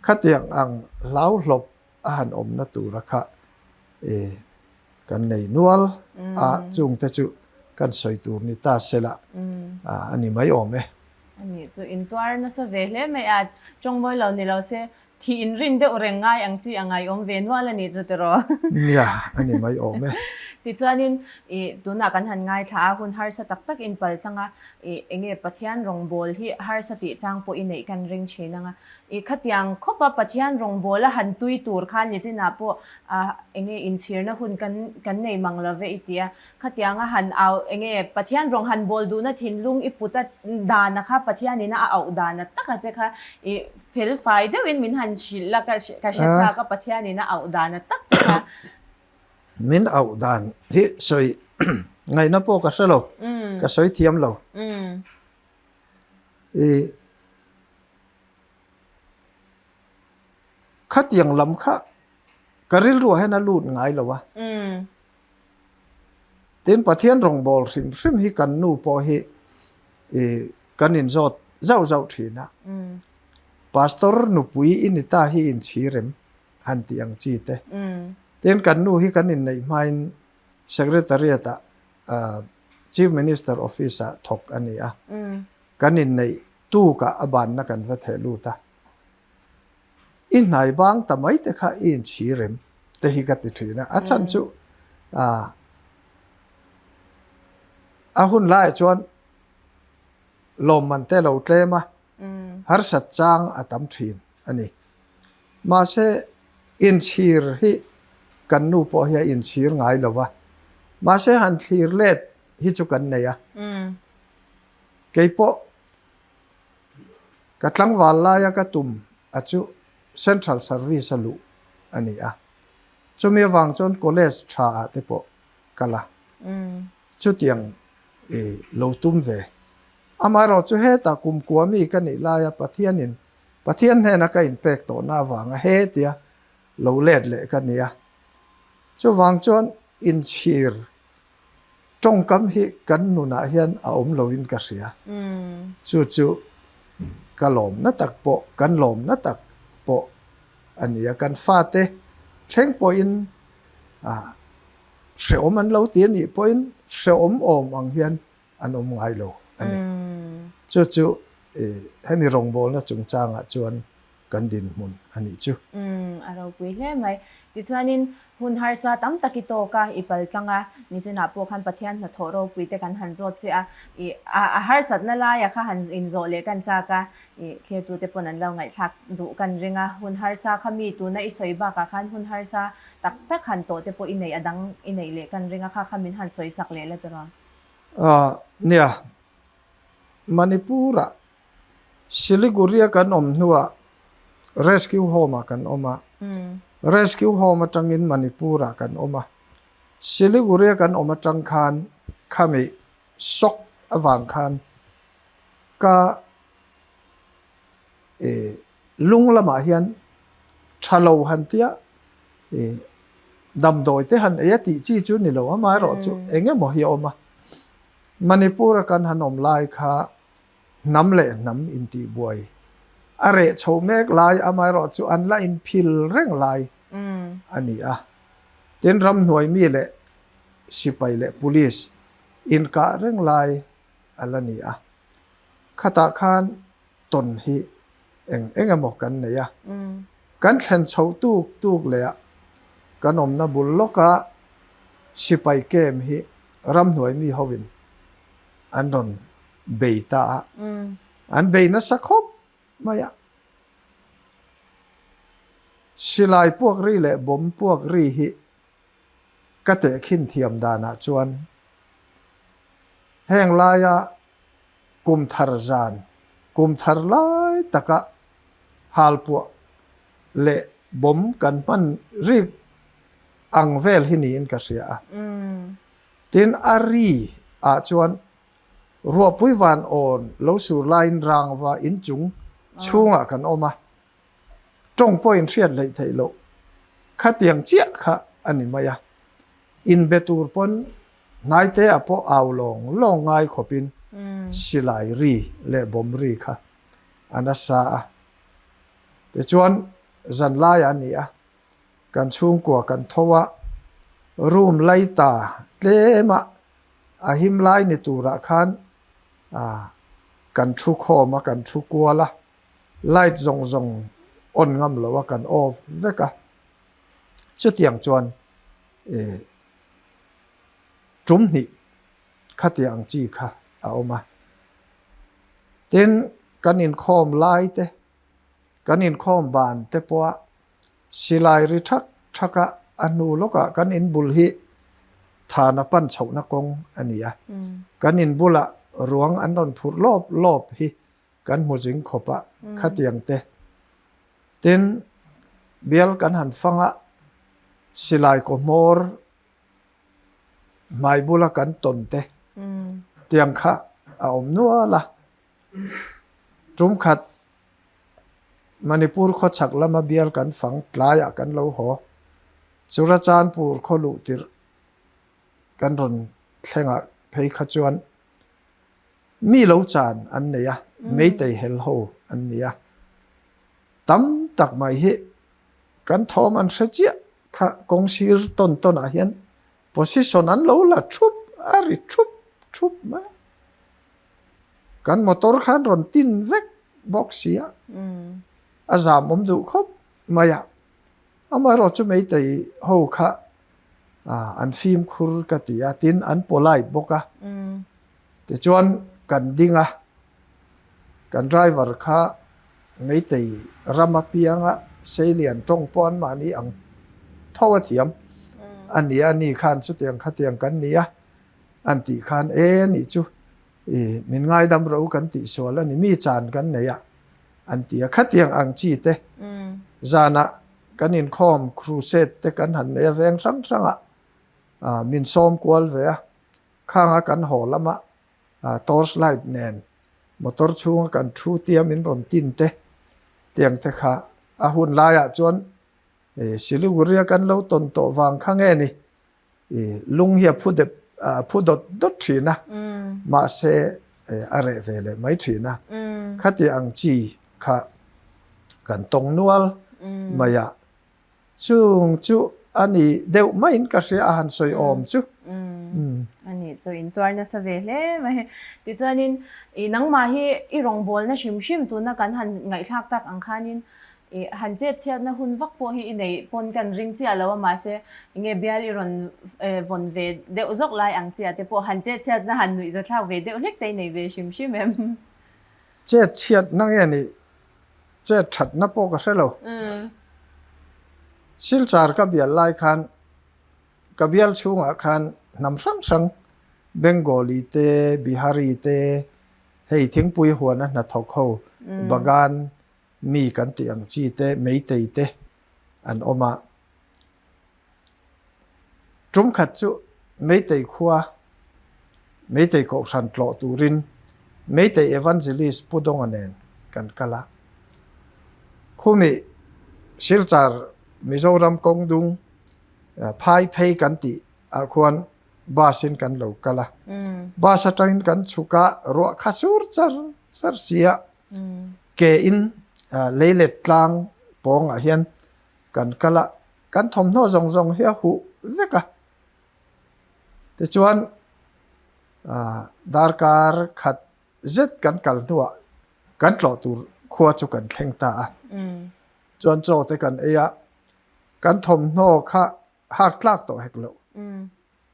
Speaker 2: Khatiang ang hlauhlawp a han awmna tura kha e kan nei nual a, chungte chu kan sawi tur ni ta sela a ni mai awm e.
Speaker 1: A nih chu intuar nasa ve hle mai a, tawngmawi lo ni lo se Thih in rin deuh reng ngai ang chi a ngaiawm ve nual a nih chu tiraw?
Speaker 2: Nia, a ni mai awm e.
Speaker 1: Tichuanin i tunah kan han ngaithla a, hun harsa tak tak in pal tlang a, i enge Pathian rawngbâwl hi harsa tih chang pawh i neih kan ring thin ang a. I khatiang khawpa Pathian rawngbâwl a han tui tur khan nichinah pawh a enge inchhirna hun kan kan nei mang lo ve i ti a. Khatianga han au enge Pathian rawng han bawl duhna thinlung i put a dana kha Pathianina a auh dana taka che kha i fel fai deuhin min han hrilh la ka ka hre chak a Pathianina auh dana tak che kha.
Speaker 2: Min auh dan hi sawi ngaihna pawh ka hre lo, ka sawi thiam lo. I khatiang lam kha ka rilruah hian a lut ngai lo a. Tin, Pathian rawngbâwl hrim hrim hi kan nu pawh hi kan inzâwt zauh zauh ṭhîn a. Pastor nupui i ni ta hi inchhir em? han tih ang chi te. Tin, kan nu hi kan inneih hmain Secretariat-ah Chief Minister Office-ah thawk a ni a. Kan inneih tûkah a bânna kan va theh lût a. I hnai bang ta mai te kha i inchhir em te hi ka ti thin a, a chhan chu a hun laiah chuan lawmman te lo tlem a, harsat chang a tam thin a ni. Mahse inchhir hi kan nu pawh hi a inchhir ngai lo va, mahse han thlir let hi chu kan nei a, keipawh Ka tlangval laia ka tum a chu Central Service a luh a ni a, chumi avang chuan college tha ah te pawh kal a, chutiang i lo tum ve. Amaherawh chu hetah kumkua mi ka nih laia Pathianin Pathian hnena ka inpek tawhna avanga hetia lo let leh ka ni a, chuvang chuan inchhir Tawngkam hi kan nunah hian a awm loin ka hria. Chu chu ka lawmna tak pawh, kan lawmna tak pawh a ni a. Kan fate thleng pawhin hrehawm an lo ti a nih pawhin hrehawm awm ang hian an awm ngai lo a ni. Chu chu hemi rawngbawlna chungchangah chuan kan dinhmun a nih chu.
Speaker 1: Umm, a ropui hle mai. Tichuanin, hun harsa tam tak i tawk a, i pal tlang a, nichinah pawh khan Pathian hnathawh ropui te kan han zawt che a, i a harsatna laia kha han inzawh leh kan chak a, i thlirtute pawn an lo ngaihthlak duh kan ring a, hun harsa kha mi tuna i sawi bakah khan hun harsa tak tak han tawh te pawh i neih a dang i neih leh kan ring a, kha kha min han sawi sak leh la tiraw?
Speaker 2: Aaa, nia, Manipur-ah Siliguri a kan awm hnuah Rescue Home ah kan awm a, Rescue Home atangin Manipur ah kan awm a, Siliguri a kan awm atang khan khami shock avang khan ka ih lung lamah hian tha lo han tia ih damdawi te han ei a tih chi chu ni lo, amaherawhchu eng emaw hi a awm a, Manipur a kan han awm lai kha Hnam leh hnam intihbuai a reh chho mek lai, amaherawhchu an la inphil reng lai a ni a. Tin, ramhnuai mi leh sipai leh police inkah reng lai a la ni a. Khatah khan tawn hi eng eng emaw kan nei a. Kan thlen chho tuk tuk leh a, kan awmna bul lawka sipai camp hi ramhnuai mi hovin an rawn bei ta a, an bei nasa khawp mai a. Silai puak ri leh bomb puak ri hi ka tehkhin thiam danah chuan heng laia kum thar zan, kum thar lai taka halpuah leh bomb kan hman rik ang vel hi niin ka hria a. Tin, a ri ah chuan ruahpui van awn lo sur laiin rangva inchung chhungah kan awm a, tawng pawhin hriat hleih theih loh khatiang chiah kha a ni mai a. Inbe tur pawn hnaite ah pawh au lawng lawng ngai khawpin silai ri leh bomb ri kha. a nasa a. Tichuan zanlai a ni a, kan chhungkua kan tho a, room laita tlema a him lai ni turah khan kan thu khawm a, kan thu kual a, light zawng zawng on ngam lo a kan off vek a. Chutiang chuan tum hnih khatiang ang chi kha a awm a. Tin, kan inkhawm lai te, kan inkhawm ban te pawha silai ri thak thak a, a hnu lawkah kan inbul hi thana pan chhohna kawng a ni a. Kan inbulah ruang an rawn phurh lawp lawp hi kan hmu zing khawp a, khatiang te. Tin, bial kan han fang a, silai kaw hmawr hmai bula kan tawn te tiang kha a awm nual a. Tum khat Manipur khawchhak lama bial kan fang tlaiah kan lo haw. Churachandpur khaw luh tirh kan rawn thlengah phei kha chuan mi lo chan an nei a, meitei hel ho an ni a. Tam tak mai hi kan thawm an hre chiah kha kawng sir tawn tawn ah hian position an lo la thup a ri thup thup mai kan motor khan rawn tin vek bawk si a a zam awm duh khawp mai a amaherawh chu meitei ho kha an fimkhur ka ti a tin an polite bawk a tichuan kan ding a. Kan driver kha Meitei ram apianga Seilian tawng pawh an mahni ang tho a thiam a ni a, ni khan chutiang khatiang kan ni a, an tih khan e nih chu i min ngaidam ro kan tih sual a ni, mi chan kan nei a an ti a, khatiang ang chi te zanah kan inkhawm crusade te kan han nei a veng hrang hrangah min sawm kual ve a, khanga kan haw lama torch light nen motor chhunga kan thu tia min rawn tin te tiang te kha a hun laiah chuan Siliguri a kan lo tawn tawh vang kha nge ni lung hi a phu dep a phu dawt dawt thin a mahse a reh ve leh mai thin a khati ang chi kha kan tawng nual mai a. Chung chu a ni deuh maiin ka hria a han sawi awm chu.
Speaker 1: A nih chu intuar nasa ve hle mai. Tichuanin i nangmah hi i rawngbawlna hrim hrim tuna kan han ngaihthlak tak ang khanin i han chet chhiatna hun vak pawh hi i neih pawn kan ring chiah lo a mahse enge bial i rawn vawn ve deuh zawk lai ang chiah te pawh han chet chhiatna han nuihzathlak ve deuh hlek te i nei ve hrim hrim em?
Speaker 2: Chet chhiatna nge nih Chet thatna pawh ka hre lo. Silchar ka bial lai khan ka bial chhungah khan hnam hrang hrang Bengali te, Bihari te, hei thingpui huana hnathawk ho, Bagan mi kan tih ang chi te, Meitei te an awm a. Tum khat chu Meitei khua, Meitei kohhran tlawh turin Meitei Evangelist Pu Dawnga nen kan kal a. Khumi Silchar Mizoram kawng dung phai phei kan tih ah khuan bus in kan lo kal a. Bus atangin kan chhuk a, ruah kha sur char char si a, ke in leilet tlang pawngah hian kan kal a, kan thawmhnaw zawng zawng hi a huh vek a. Tichuan darkar khat zet kan kal hnuah kan tlawh tur khua chu kan thleng ta a. Chuan chaw te kan ei a, kan thawmhnaw kha hak tlak tawh hek loh.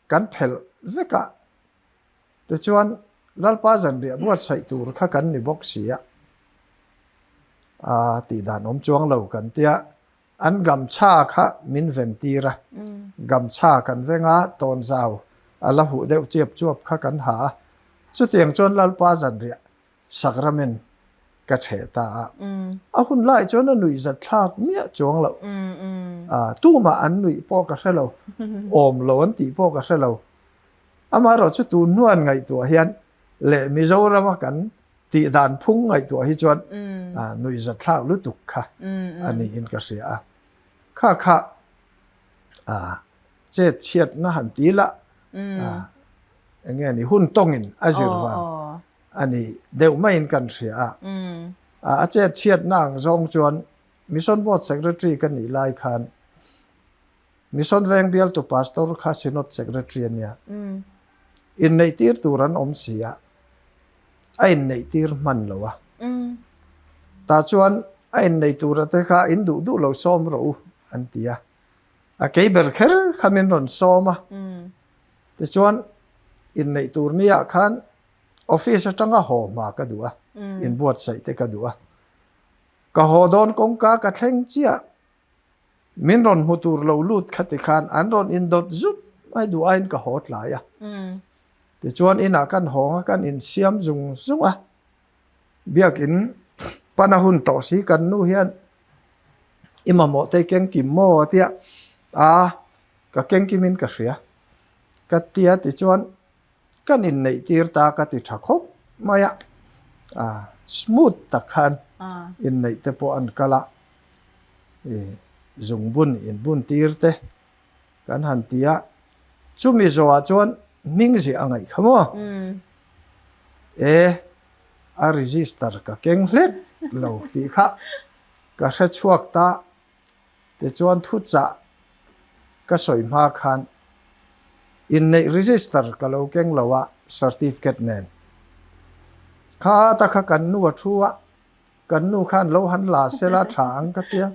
Speaker 2: Kan phelh vek a. Tichuan Lalpa zanriah buatsaih tur kha kan ni bawk si a, a tih dan awm chuang lo kan tia. An gamchha kha min ven tir a, gamchha kan veng a, tawnzau a la huh deuh chiap chuap kha kan ha a. Chutiang chuan Lalpa zanriah sakramen ka ṭheh ta a. A hun lai chuan a nuih zat thlak miah chuang loh. Tumah an nuih pawh ka hre lo, awm lo an tih pawh ka hre lo. Amaherawh chu tun hnuan ngaihtuah hian leh Mizorama kan tih dan phung ngaihtuah hi chuan nuihzat thlak lutuk kha a niin ka hria a. Kha kha chet chhiatna han ti la eng nge ni hun tawngin a zir vang a ni deuh maiin kan hria a. A chet chhiatna ang zawng chuan Mission Board Secretary ka nih lai khan Mission Veng bialtu Pastor kha Synod Secretary a nia. Inneih tir tur an awm si a, a inneih tir hman lo a. Tah chuan a inneih tura te kha in duh duh lo sawm rawh u an ti a. A kei ber kher kha min rawn sawm a. Tichuan inneih tur niah khan office atanga haw hma ka duh a, inbuatsaih te ka duh a. Ka haw dawn kawngka ka thleng chiah. Min rawn hmu tur lo lut kha ti khan an rawn indawt zut mai duh aiin ka haw tlai a. Tichuan inah kan hawng a, kan insiam zung zung a. Biakin pana hun tawh si kan nu hian i mamawh te keng kim maw a tia, a ka keng kimin ka hria ka tia tichuan kan inneih tir ta ka ti tha khawp mai a, smooth tak khan inneih te pawh an kal a, zungbun inbun tir te kan han ti a, chumi zawhah chuan hming ziah a ngaih kha maw? E, a register ka keng hlek lo tih kha ka hre chhuak ta. Tichuan thuchah ka sawi hma khan inneih register ka lo keng lo a, certificate nen. Kha ta kha kan nu a thu a, kan nu khan lo han la sela tha ang ka tia.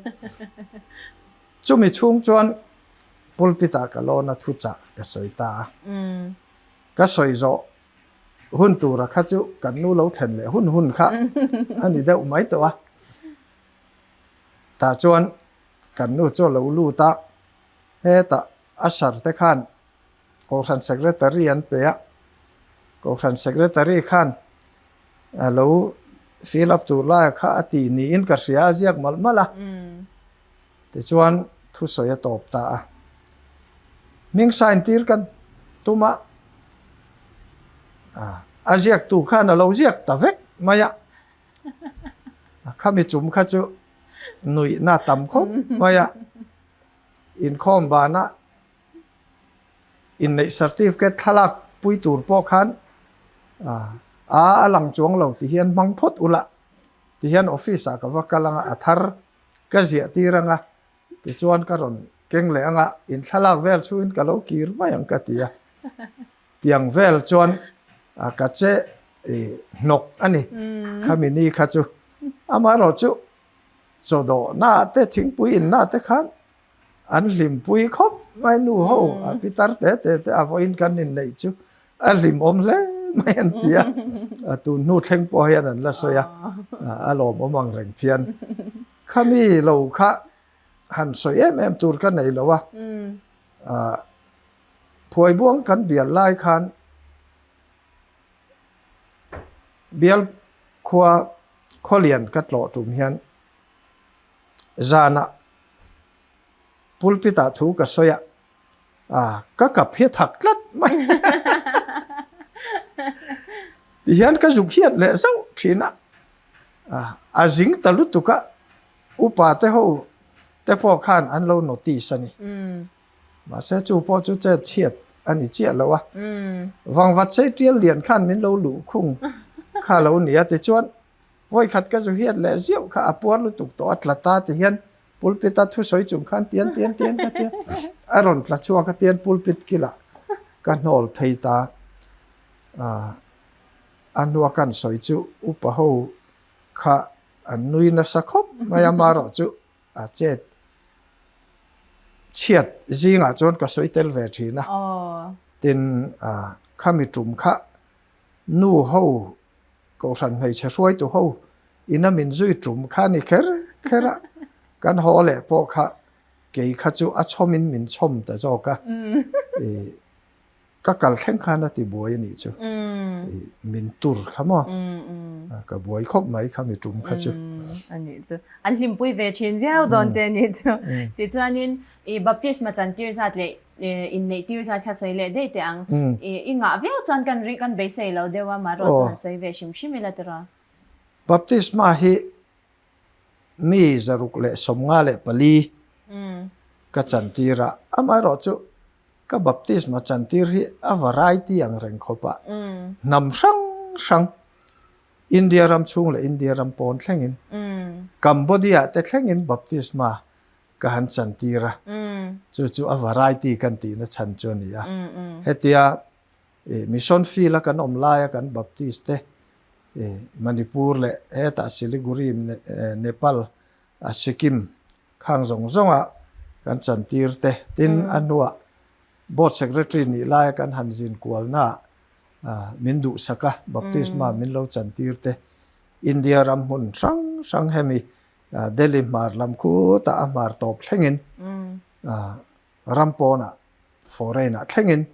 Speaker 2: Chumi chhung chuan pulpit ah ka lawn a thuchah ka sawi ta a. Ka sawi zawh hun tura kha chu kan nu lo thlen leh hun hun kha a ni deuh mai tawh a. Tah chuan kan nu chu a lo lut a, hetah a sar te khan Kohhran Secretary an pe a, Kohhran Secretary khan a lo fill up tur laia kha a tih niin ka hria a ziak malh malh a. Tichuan thusawi a tawp ta a. Hming sign tir kan tum a, a ziaktu khan a lo ziak ta vek mai a. Khami chum kha chu nuihna tam khawp mai a, inkhawm bana inneih certificate thlalak pui tur pawh khan a a lang chuang lo ti hian hmang phawt ula ti hian office ah ka va kal anga a thar ka ziah tir anga tichuan ka rawn keng leh anga in thlalak vel chhuin ka lo kir mai ang ka ti a. Tiang vel chuan ka che hnawk a ni. Khami ni kha chu amaherawh chu chawdawhna te thingpui inna te khan an hlimpui khawp mai nu ho a pitar te te te a vawiin kan inneih chu a hlimawm hle mai an ti a. Tun hnu thleng pawh hian an la sawi a, a lawmawm ang reng phian. Khami lo kha han sawi em em tur ka nei lo a. Phuaibuang kan bial lai khan bial khua khawlian ka tlawh tum hian zanah pulpit ah thu ka sawi a, ah ka kap hi a thak tlat mai ti hian ka zuk hiat leh zauh thin a, ah a zing ta lutuk a upa te ho te pawh khan an lo notice a ni. Mahse chu pawh chu chet chhiat a ni chiah lo a, vangvat sei tial lian khan min lo luh khung kha lo ni a tichuan vawikhat ka zu hiat leh ziauh kha a puar lutuk tawh a tla ta ti hian pulpit a thusawi chung khan tian tian tian ka tia a rawn tla chhuak a tian pulpit kilah ka hnawl phei ta a hnua kan sawi chu upa ho kha an nui nasa khawp mai a marawh chu A chet chhiat zingah chuan ka sawi tel ve thin a. Tin, khami tum kha nu ho, Kohhran hmeichhe hruaitu ho ina min zui tum kha ni kher kher a. Kan haw leh pawh kha kei kha chu a chhawmin min chhawm ta zawk a. Ka kal thleng khan a ti buai a nih chu. Min tur kha maw? Ka buai khawp mai kha mi tum kha chu.
Speaker 1: A nih chu. An hlimpui ve thin viau dawn che a nih chu. Tichuanin i baptisma chan tir zat leh inneih tir zat kha sawi leh daih teh ang. I ngah viau chuan kan ri kan beisei lo deuh a, mahrawh chu han sawi ve hrim hrim ila tiraw?
Speaker 2: Baptisma hi mi 154 ka chan tir a, amaherawh chu Ka baptisma chantir hi a variety ang reng khawp a, hnam hrang hrang. India ram chhung leh India ram pawn thlengin, Cambodia te thlengin baptisma ka han chantir a. Chu chu a variety kan tihna chhan chu a ni a. Hetia mission field a kan awm laia kan Baptist te Manipur leh hetah Siliguri, Nepal, Sikkim khang zawng zawnga kan chantir te tin a hnuah Board Secretary nih laia kan han zin kualnaah min duhsak a, baptisma min lo chantir te India ram hmun hrang hrang hemi Delhi hmar lam khutah a hmar tawp thlengin ram pawnah foreign ah thlengin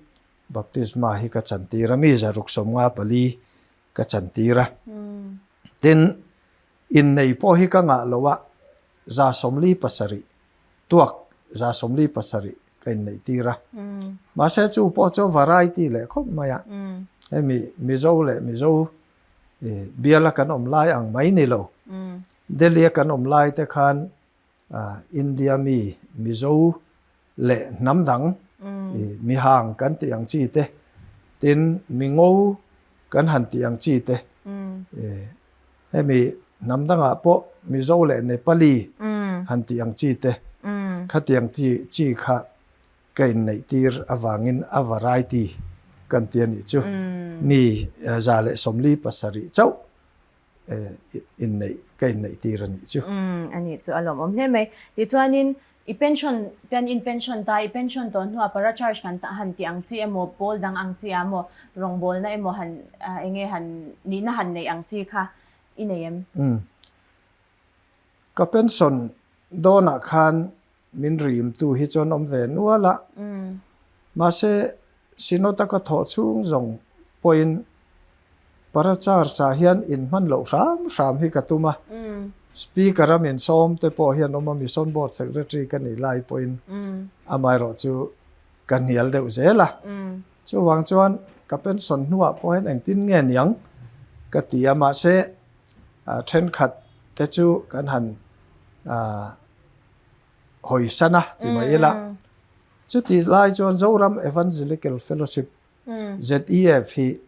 Speaker 2: baptisma hi ka chantir a, mi zaruk 54 ka chantir a. Tin, innei pawh hi ka ngah lo a, 47 tuak 47 ka inneih tir a. Mahse chu pawh chu variety leh khawp mai a, hemi Mizo leh Mizo biala kan awm lai ang mai ni lo. Delhi a kan awm lai te khan India mi Mizo leh hnam dang mi hang kan tih ang chi te, tin mi ngo kan han tih ang chi te, hemi hnam dangah pawh Mizo leh Nepali han tih ang chi te, khatiang chi chi kha ka inneih tir avangin a variety kan ti a nih chu. Mi 147 chauh inneih ka inneih tir a nih chu.
Speaker 1: A nih chu a lawmawm hle mai. Tichuanin i pension te an in pension ta, i pension tawh hnuah para charge kan han tih ang chi emaw, pawl dang ang chi ah emaw, rawngbawlna emaw han eng nge han nihna han neih ang chi kha i nei em?
Speaker 2: Ka pension dawnah khan min rimtu hi chuan awm ve nual a, mahse Synod a ka thawh chhung zawng pawhin Parachars ah hian inhman loh hram hram hi ka tum a, Speaker a min sawm te pawh hian awm a, Mission Board Secretary ka nih lai pawhin amaherawh chu ka hnial deuh zel a, chuvang chuan ka pension hnuah pawh hian engtin nge niang ka ti a, mahse thenkhat te chu kan han hawi san a ti mai ila. Chuti lai chuan Zoram Evangelical Fellowship, ZEF, hi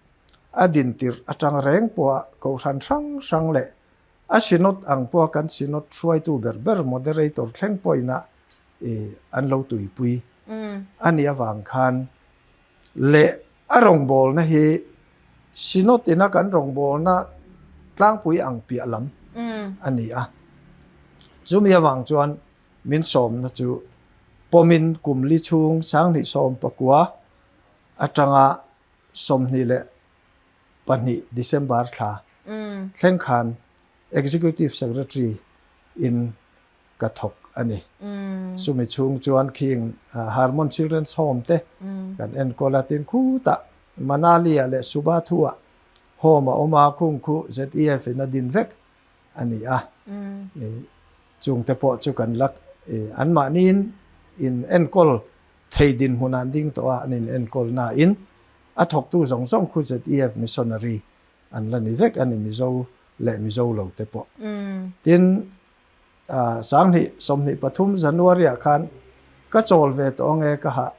Speaker 2: a din tirh atang reng pawha kohhran hrang hrang leh a synod ang pawha kan synod hruaitu ber ber moderator thleng pawhin a an lo tuipui a nih avang khan leh a rawngbawlna hi synod ina kan rawngbawlna tlangpui ang piah lam a ni a. Chumi avang chuan min sawmna chu pawmin kum li chhung 2019 atanga 22 December thla thleng khan Executive Secretary in ka thawk a ni. Chumi chhung chuan khing Hermon Children's Home te kan enkawl a, tin khutah Manali-ah leh Subathu-ah home a awm a, khung khu ZEF-in a din vek a ni a. Chungte pawh chu kan la anmahniin in enkawl thei dinhmun an ding tawh a, an in enkawl nain a thawktu zawng zawng khu ZEF missionary an la ni vek a ni Mizo leh Mizo lo te pawh. Tin, 2023 January ah khan ka chawl ve tawh ange ka hah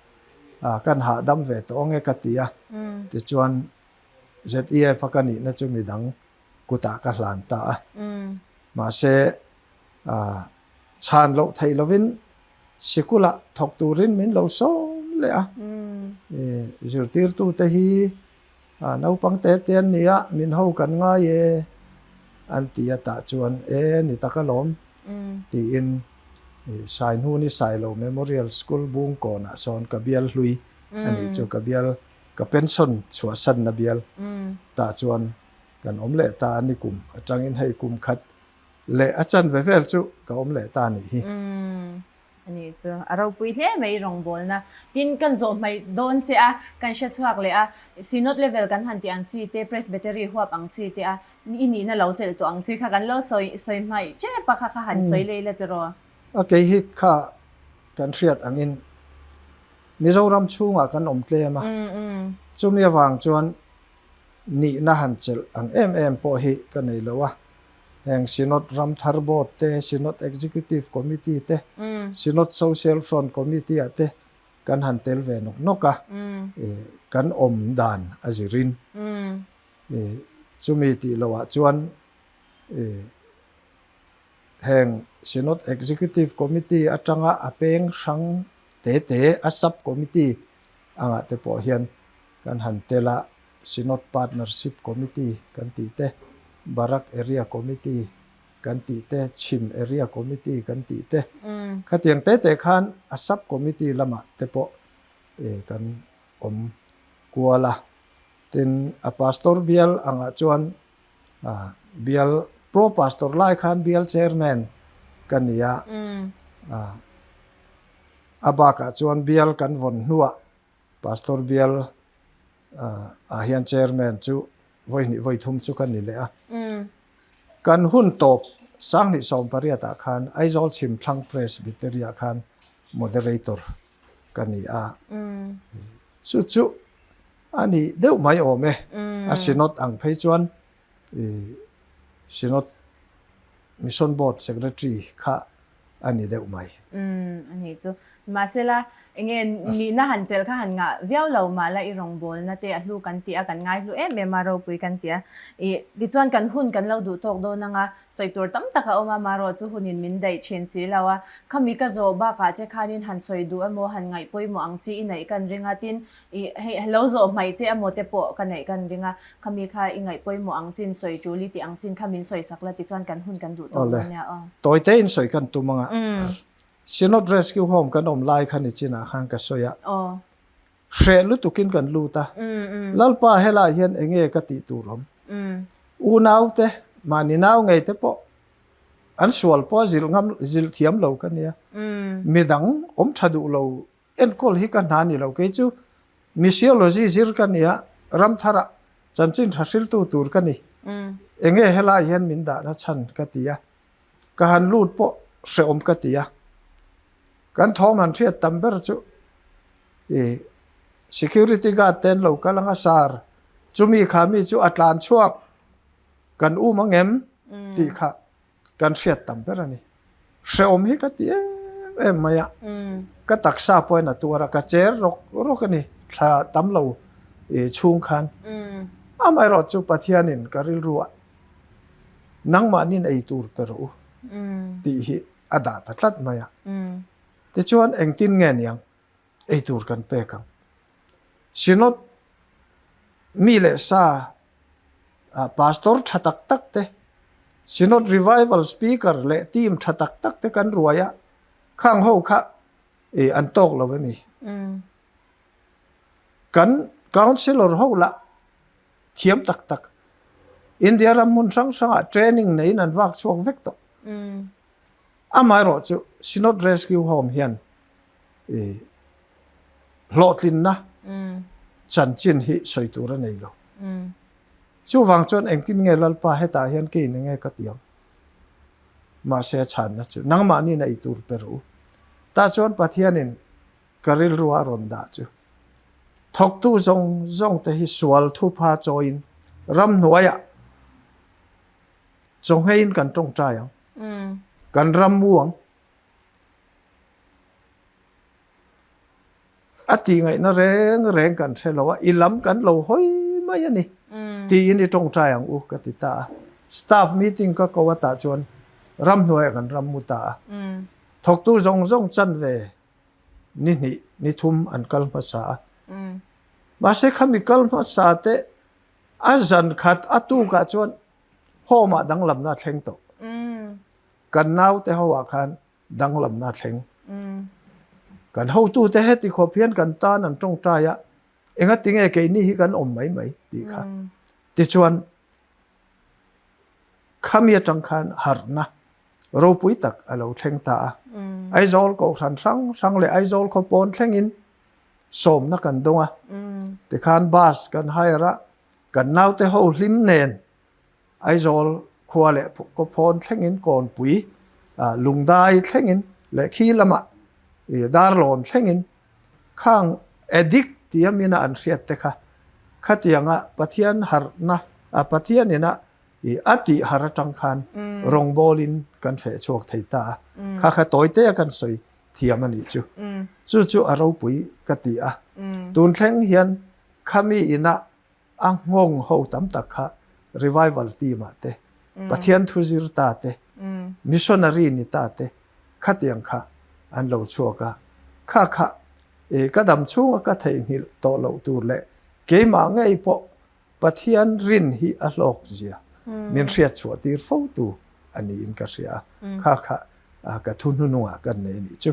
Speaker 2: kan hahdam ve tawh ange ka ti a, tichuan ZEF a ka nihna chu midang kutah ka hlan ta a. Mahse, chhan loh theih lovin sikulah thawk turin min lo sawm leh a. Zirtirtute hi naupang te te an ni a, min ho kan ngai e an ti a tah chuan e ni tak alawm tiin Sainhuni Sailo Memorial School Bungkawnah sawn ka bial hlui a nih chu ka bial Ka pension chhuahsanna bial tah chuan kan awm leh ta a ni kum atangin hei kum khat leh a chanve vel chu ka awm leh ta a nih hi.
Speaker 1: A nih chu a ropui hle mai rawngbawlna. Tin, kan zawh hmaih dawn che a, kan hre chhuak leh a, Synod level kan han tih ang chi te, Presbytery huap ang chi te a, i nihna lo chelh tawh ang chi kha kan lo sawi sawi hmaih tep a kha kha han sawi lei la tiraw?
Speaker 2: A kei hi kha kan hriat angin Mizoram chhungah kan awm tlem a, chumi avang chuan nihna han chelh ang em em pawh hi ka nei lo a. Heng Synod Ramthar Board te, Synod Executive Committee te, Synod Social Front Committee ah te kan han tel ve nawk nawk a, kan awm dan a zirin. Chumi tih lohah chuan heng Synod Executive Committee atanga a peng hrang te te a Sub Committee angah te pawh hian kan han tel a, Synod Partnership Committee kan tih te, Barak Area Committee kan tih te, Chhim Area Committee kan tih te, khatiang te te khan a Sub Committee lamah te pawh kan awm kual a. Tin, a Pastor bial angah chuan bial Pro Pastor lai khan bial Chairman ka ni a, a bakah chuan bial kan vawn hnuah Pastor bial ah hian Chairman chu vawi hnih vawi thum chu ka ni leh a. Kan hun tawp 2018 ah khan Aizawl Chhimthlang Presbytery ah khan Moderator ka ni a. Chu chu a ni deuh mai awm e. A Synod ang phei chuan Synod Mission Board Secretary kha a ni deuh mai.
Speaker 1: A ni chu. Mahsela enge nihna han chelh kha han ngah viau lo mah la i rawngbawlna te a hlu kan ti a, kan ngai hlu em em a, ropui kan ti a. Ih tichuan kan hun kan lo duh tawk dawn ang a, Sawi tur tam tak a awm a, marawh chu hunin min daih thin si lo a. Khami ka zawh bakah che khanin han sawi duh emaw, han ngaih pawimawh ang chi i neih kan ring a, tin i hei lo zawh hmaih che emaw te pawh ka neih kan ring a. Khami kha i ngaih pawimawh ang chin sawi tul i tih ang chin kha min sawi sak la tichuan kan hun kan duh tawh dawn nia aw.
Speaker 2: Tawi tein sawi kan tum ang a. Synod Rescue Home kan awm lai kha ni chinah khan ka sawi a. Hreh lutukin kan lut a, Lalpa helai hian enge ka tih tur awm? Unau te, mahni nau ngei te pawh an sual pawh a zilh ngam, zilh thiam lo ka nia. Midang awm tha duh lo enkawl hi ka hna ni lo. Kei chu missiology zir ka nia, ramtharah chanchin tha hriltu tur ka ni. Enge helai hian min dahna chhan ka ti a, ka han lut pawh hrehawm ka ti a. Kan thawm han hriat tam ber chu I security guard te an lo kal ang a sar chumi kha mi chu a tlan chhuak kan um ang em tih kha kan hriat tam ber a ni. Hrehawm hi ka ti em em mai a, ka taksa pawhin a tuar a, ka cher rawk rawk a ni thla tam lo chhung khan. Amaherawh chu Pathianin ka rilru ah nangmahnin ei tur pe rawh u tih hi a dah ta tlat mai a. Tichuan engtin nge niang ei tur kan pek ang? Synod mi leh sa pastor tha tak tak te, Synod revival speaker leh team tha tak tak te kan ruai a, khang ho kha an tawk lo emi? Kan councillor ho lah thiam tak tak India ram hmun hrang hrangah training neiin an vak chhuak vek tawh. Amaherawh chu Synod Rescue Home hian hlawhtlinna chanchin hi sawi tur a nei lo. Chuvang chuan engtin nge Lalpa hetah hian kei eng nge ka ti ang? Mahse a chhanna chu nangmahni na ei tur pe rawh u. Tah chuan Pathianin ka rilru a rawn dah chu thawktu zawng zawng te hi sual thupha chawiin ramhnuaiah Chawngheiin kan tawngtai ang. Kan ram mu ang. A tih ngaihna reng reng kan hre lo a, i lam kan lo hawi mai a ni. Tiin i tawngtai ang u ka ti ta a. Staff meeting ka ko atah chuan ramhnuaiah kan ram mu ta a. Thawktu zawng zawng chanve ni hnih ni thum an kal hmasa a. Mahse khami kal hmasa te A zan khat a tukah chuan home ah danglamna a thleng tawh. Kan naute ho ah khan danglamna a thleng. Kan hotute heti khawp hian kan tan an tawngtai a, engati nge keini hi kan awm mai mai tih kha. Tichuan khami atang khan harhna ropui tak a lo thleng ta a. Aizawl kohhran hrang hrang leh Aizawl khawpawn thlengin sawmna kan dawng a, tikhan bus kan hire a, kan naute ho hlim nen Aizawl khua leh Kawphawn thlengin Kawnpui Lungdai thlengin leh khi lamah Darlawn thlengin khang addict tia mina an hriat te kha khatianga Pathian harhna Pathian ina a tih har atang khan rawngbawlin kan feh chhuak thei ta a, kha kha tawite a kan sawi thiam a nih chu. Chu chu a ropui ka ti a. Tun thleng hian khami ina a nghawng ho tam tak kha. Revival team ah te, Pathian thu zir ta te, missionary ni ta te khatiang kha an lo chhuak a. Kha kha e ka dam chhunga ka theihnghilh tawh loh tur leh keimah ngei pawh Pathian rin hi a hlawk zia min hriat chhuah tir fo tu a niin ka hria a. Kha kha ka thu hnunungah kan nei a nih chu.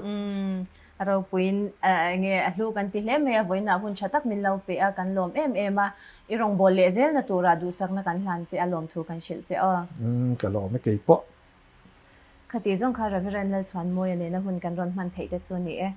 Speaker 1: A ropuiin enge a hlu kan ti hle mai a, vawiinah hun tha tak min lo pe a, kan lawm em em a. I rawngbâwl leh zelna turah duhsakna kan hlan che a, lawmthu kan hrilh che aw.
Speaker 2: Ka lawm e keipawh.
Speaker 1: Khati zawng kha Reverend Lalchhuanmawia nena hun kan rawn hman theih te chu a ni e.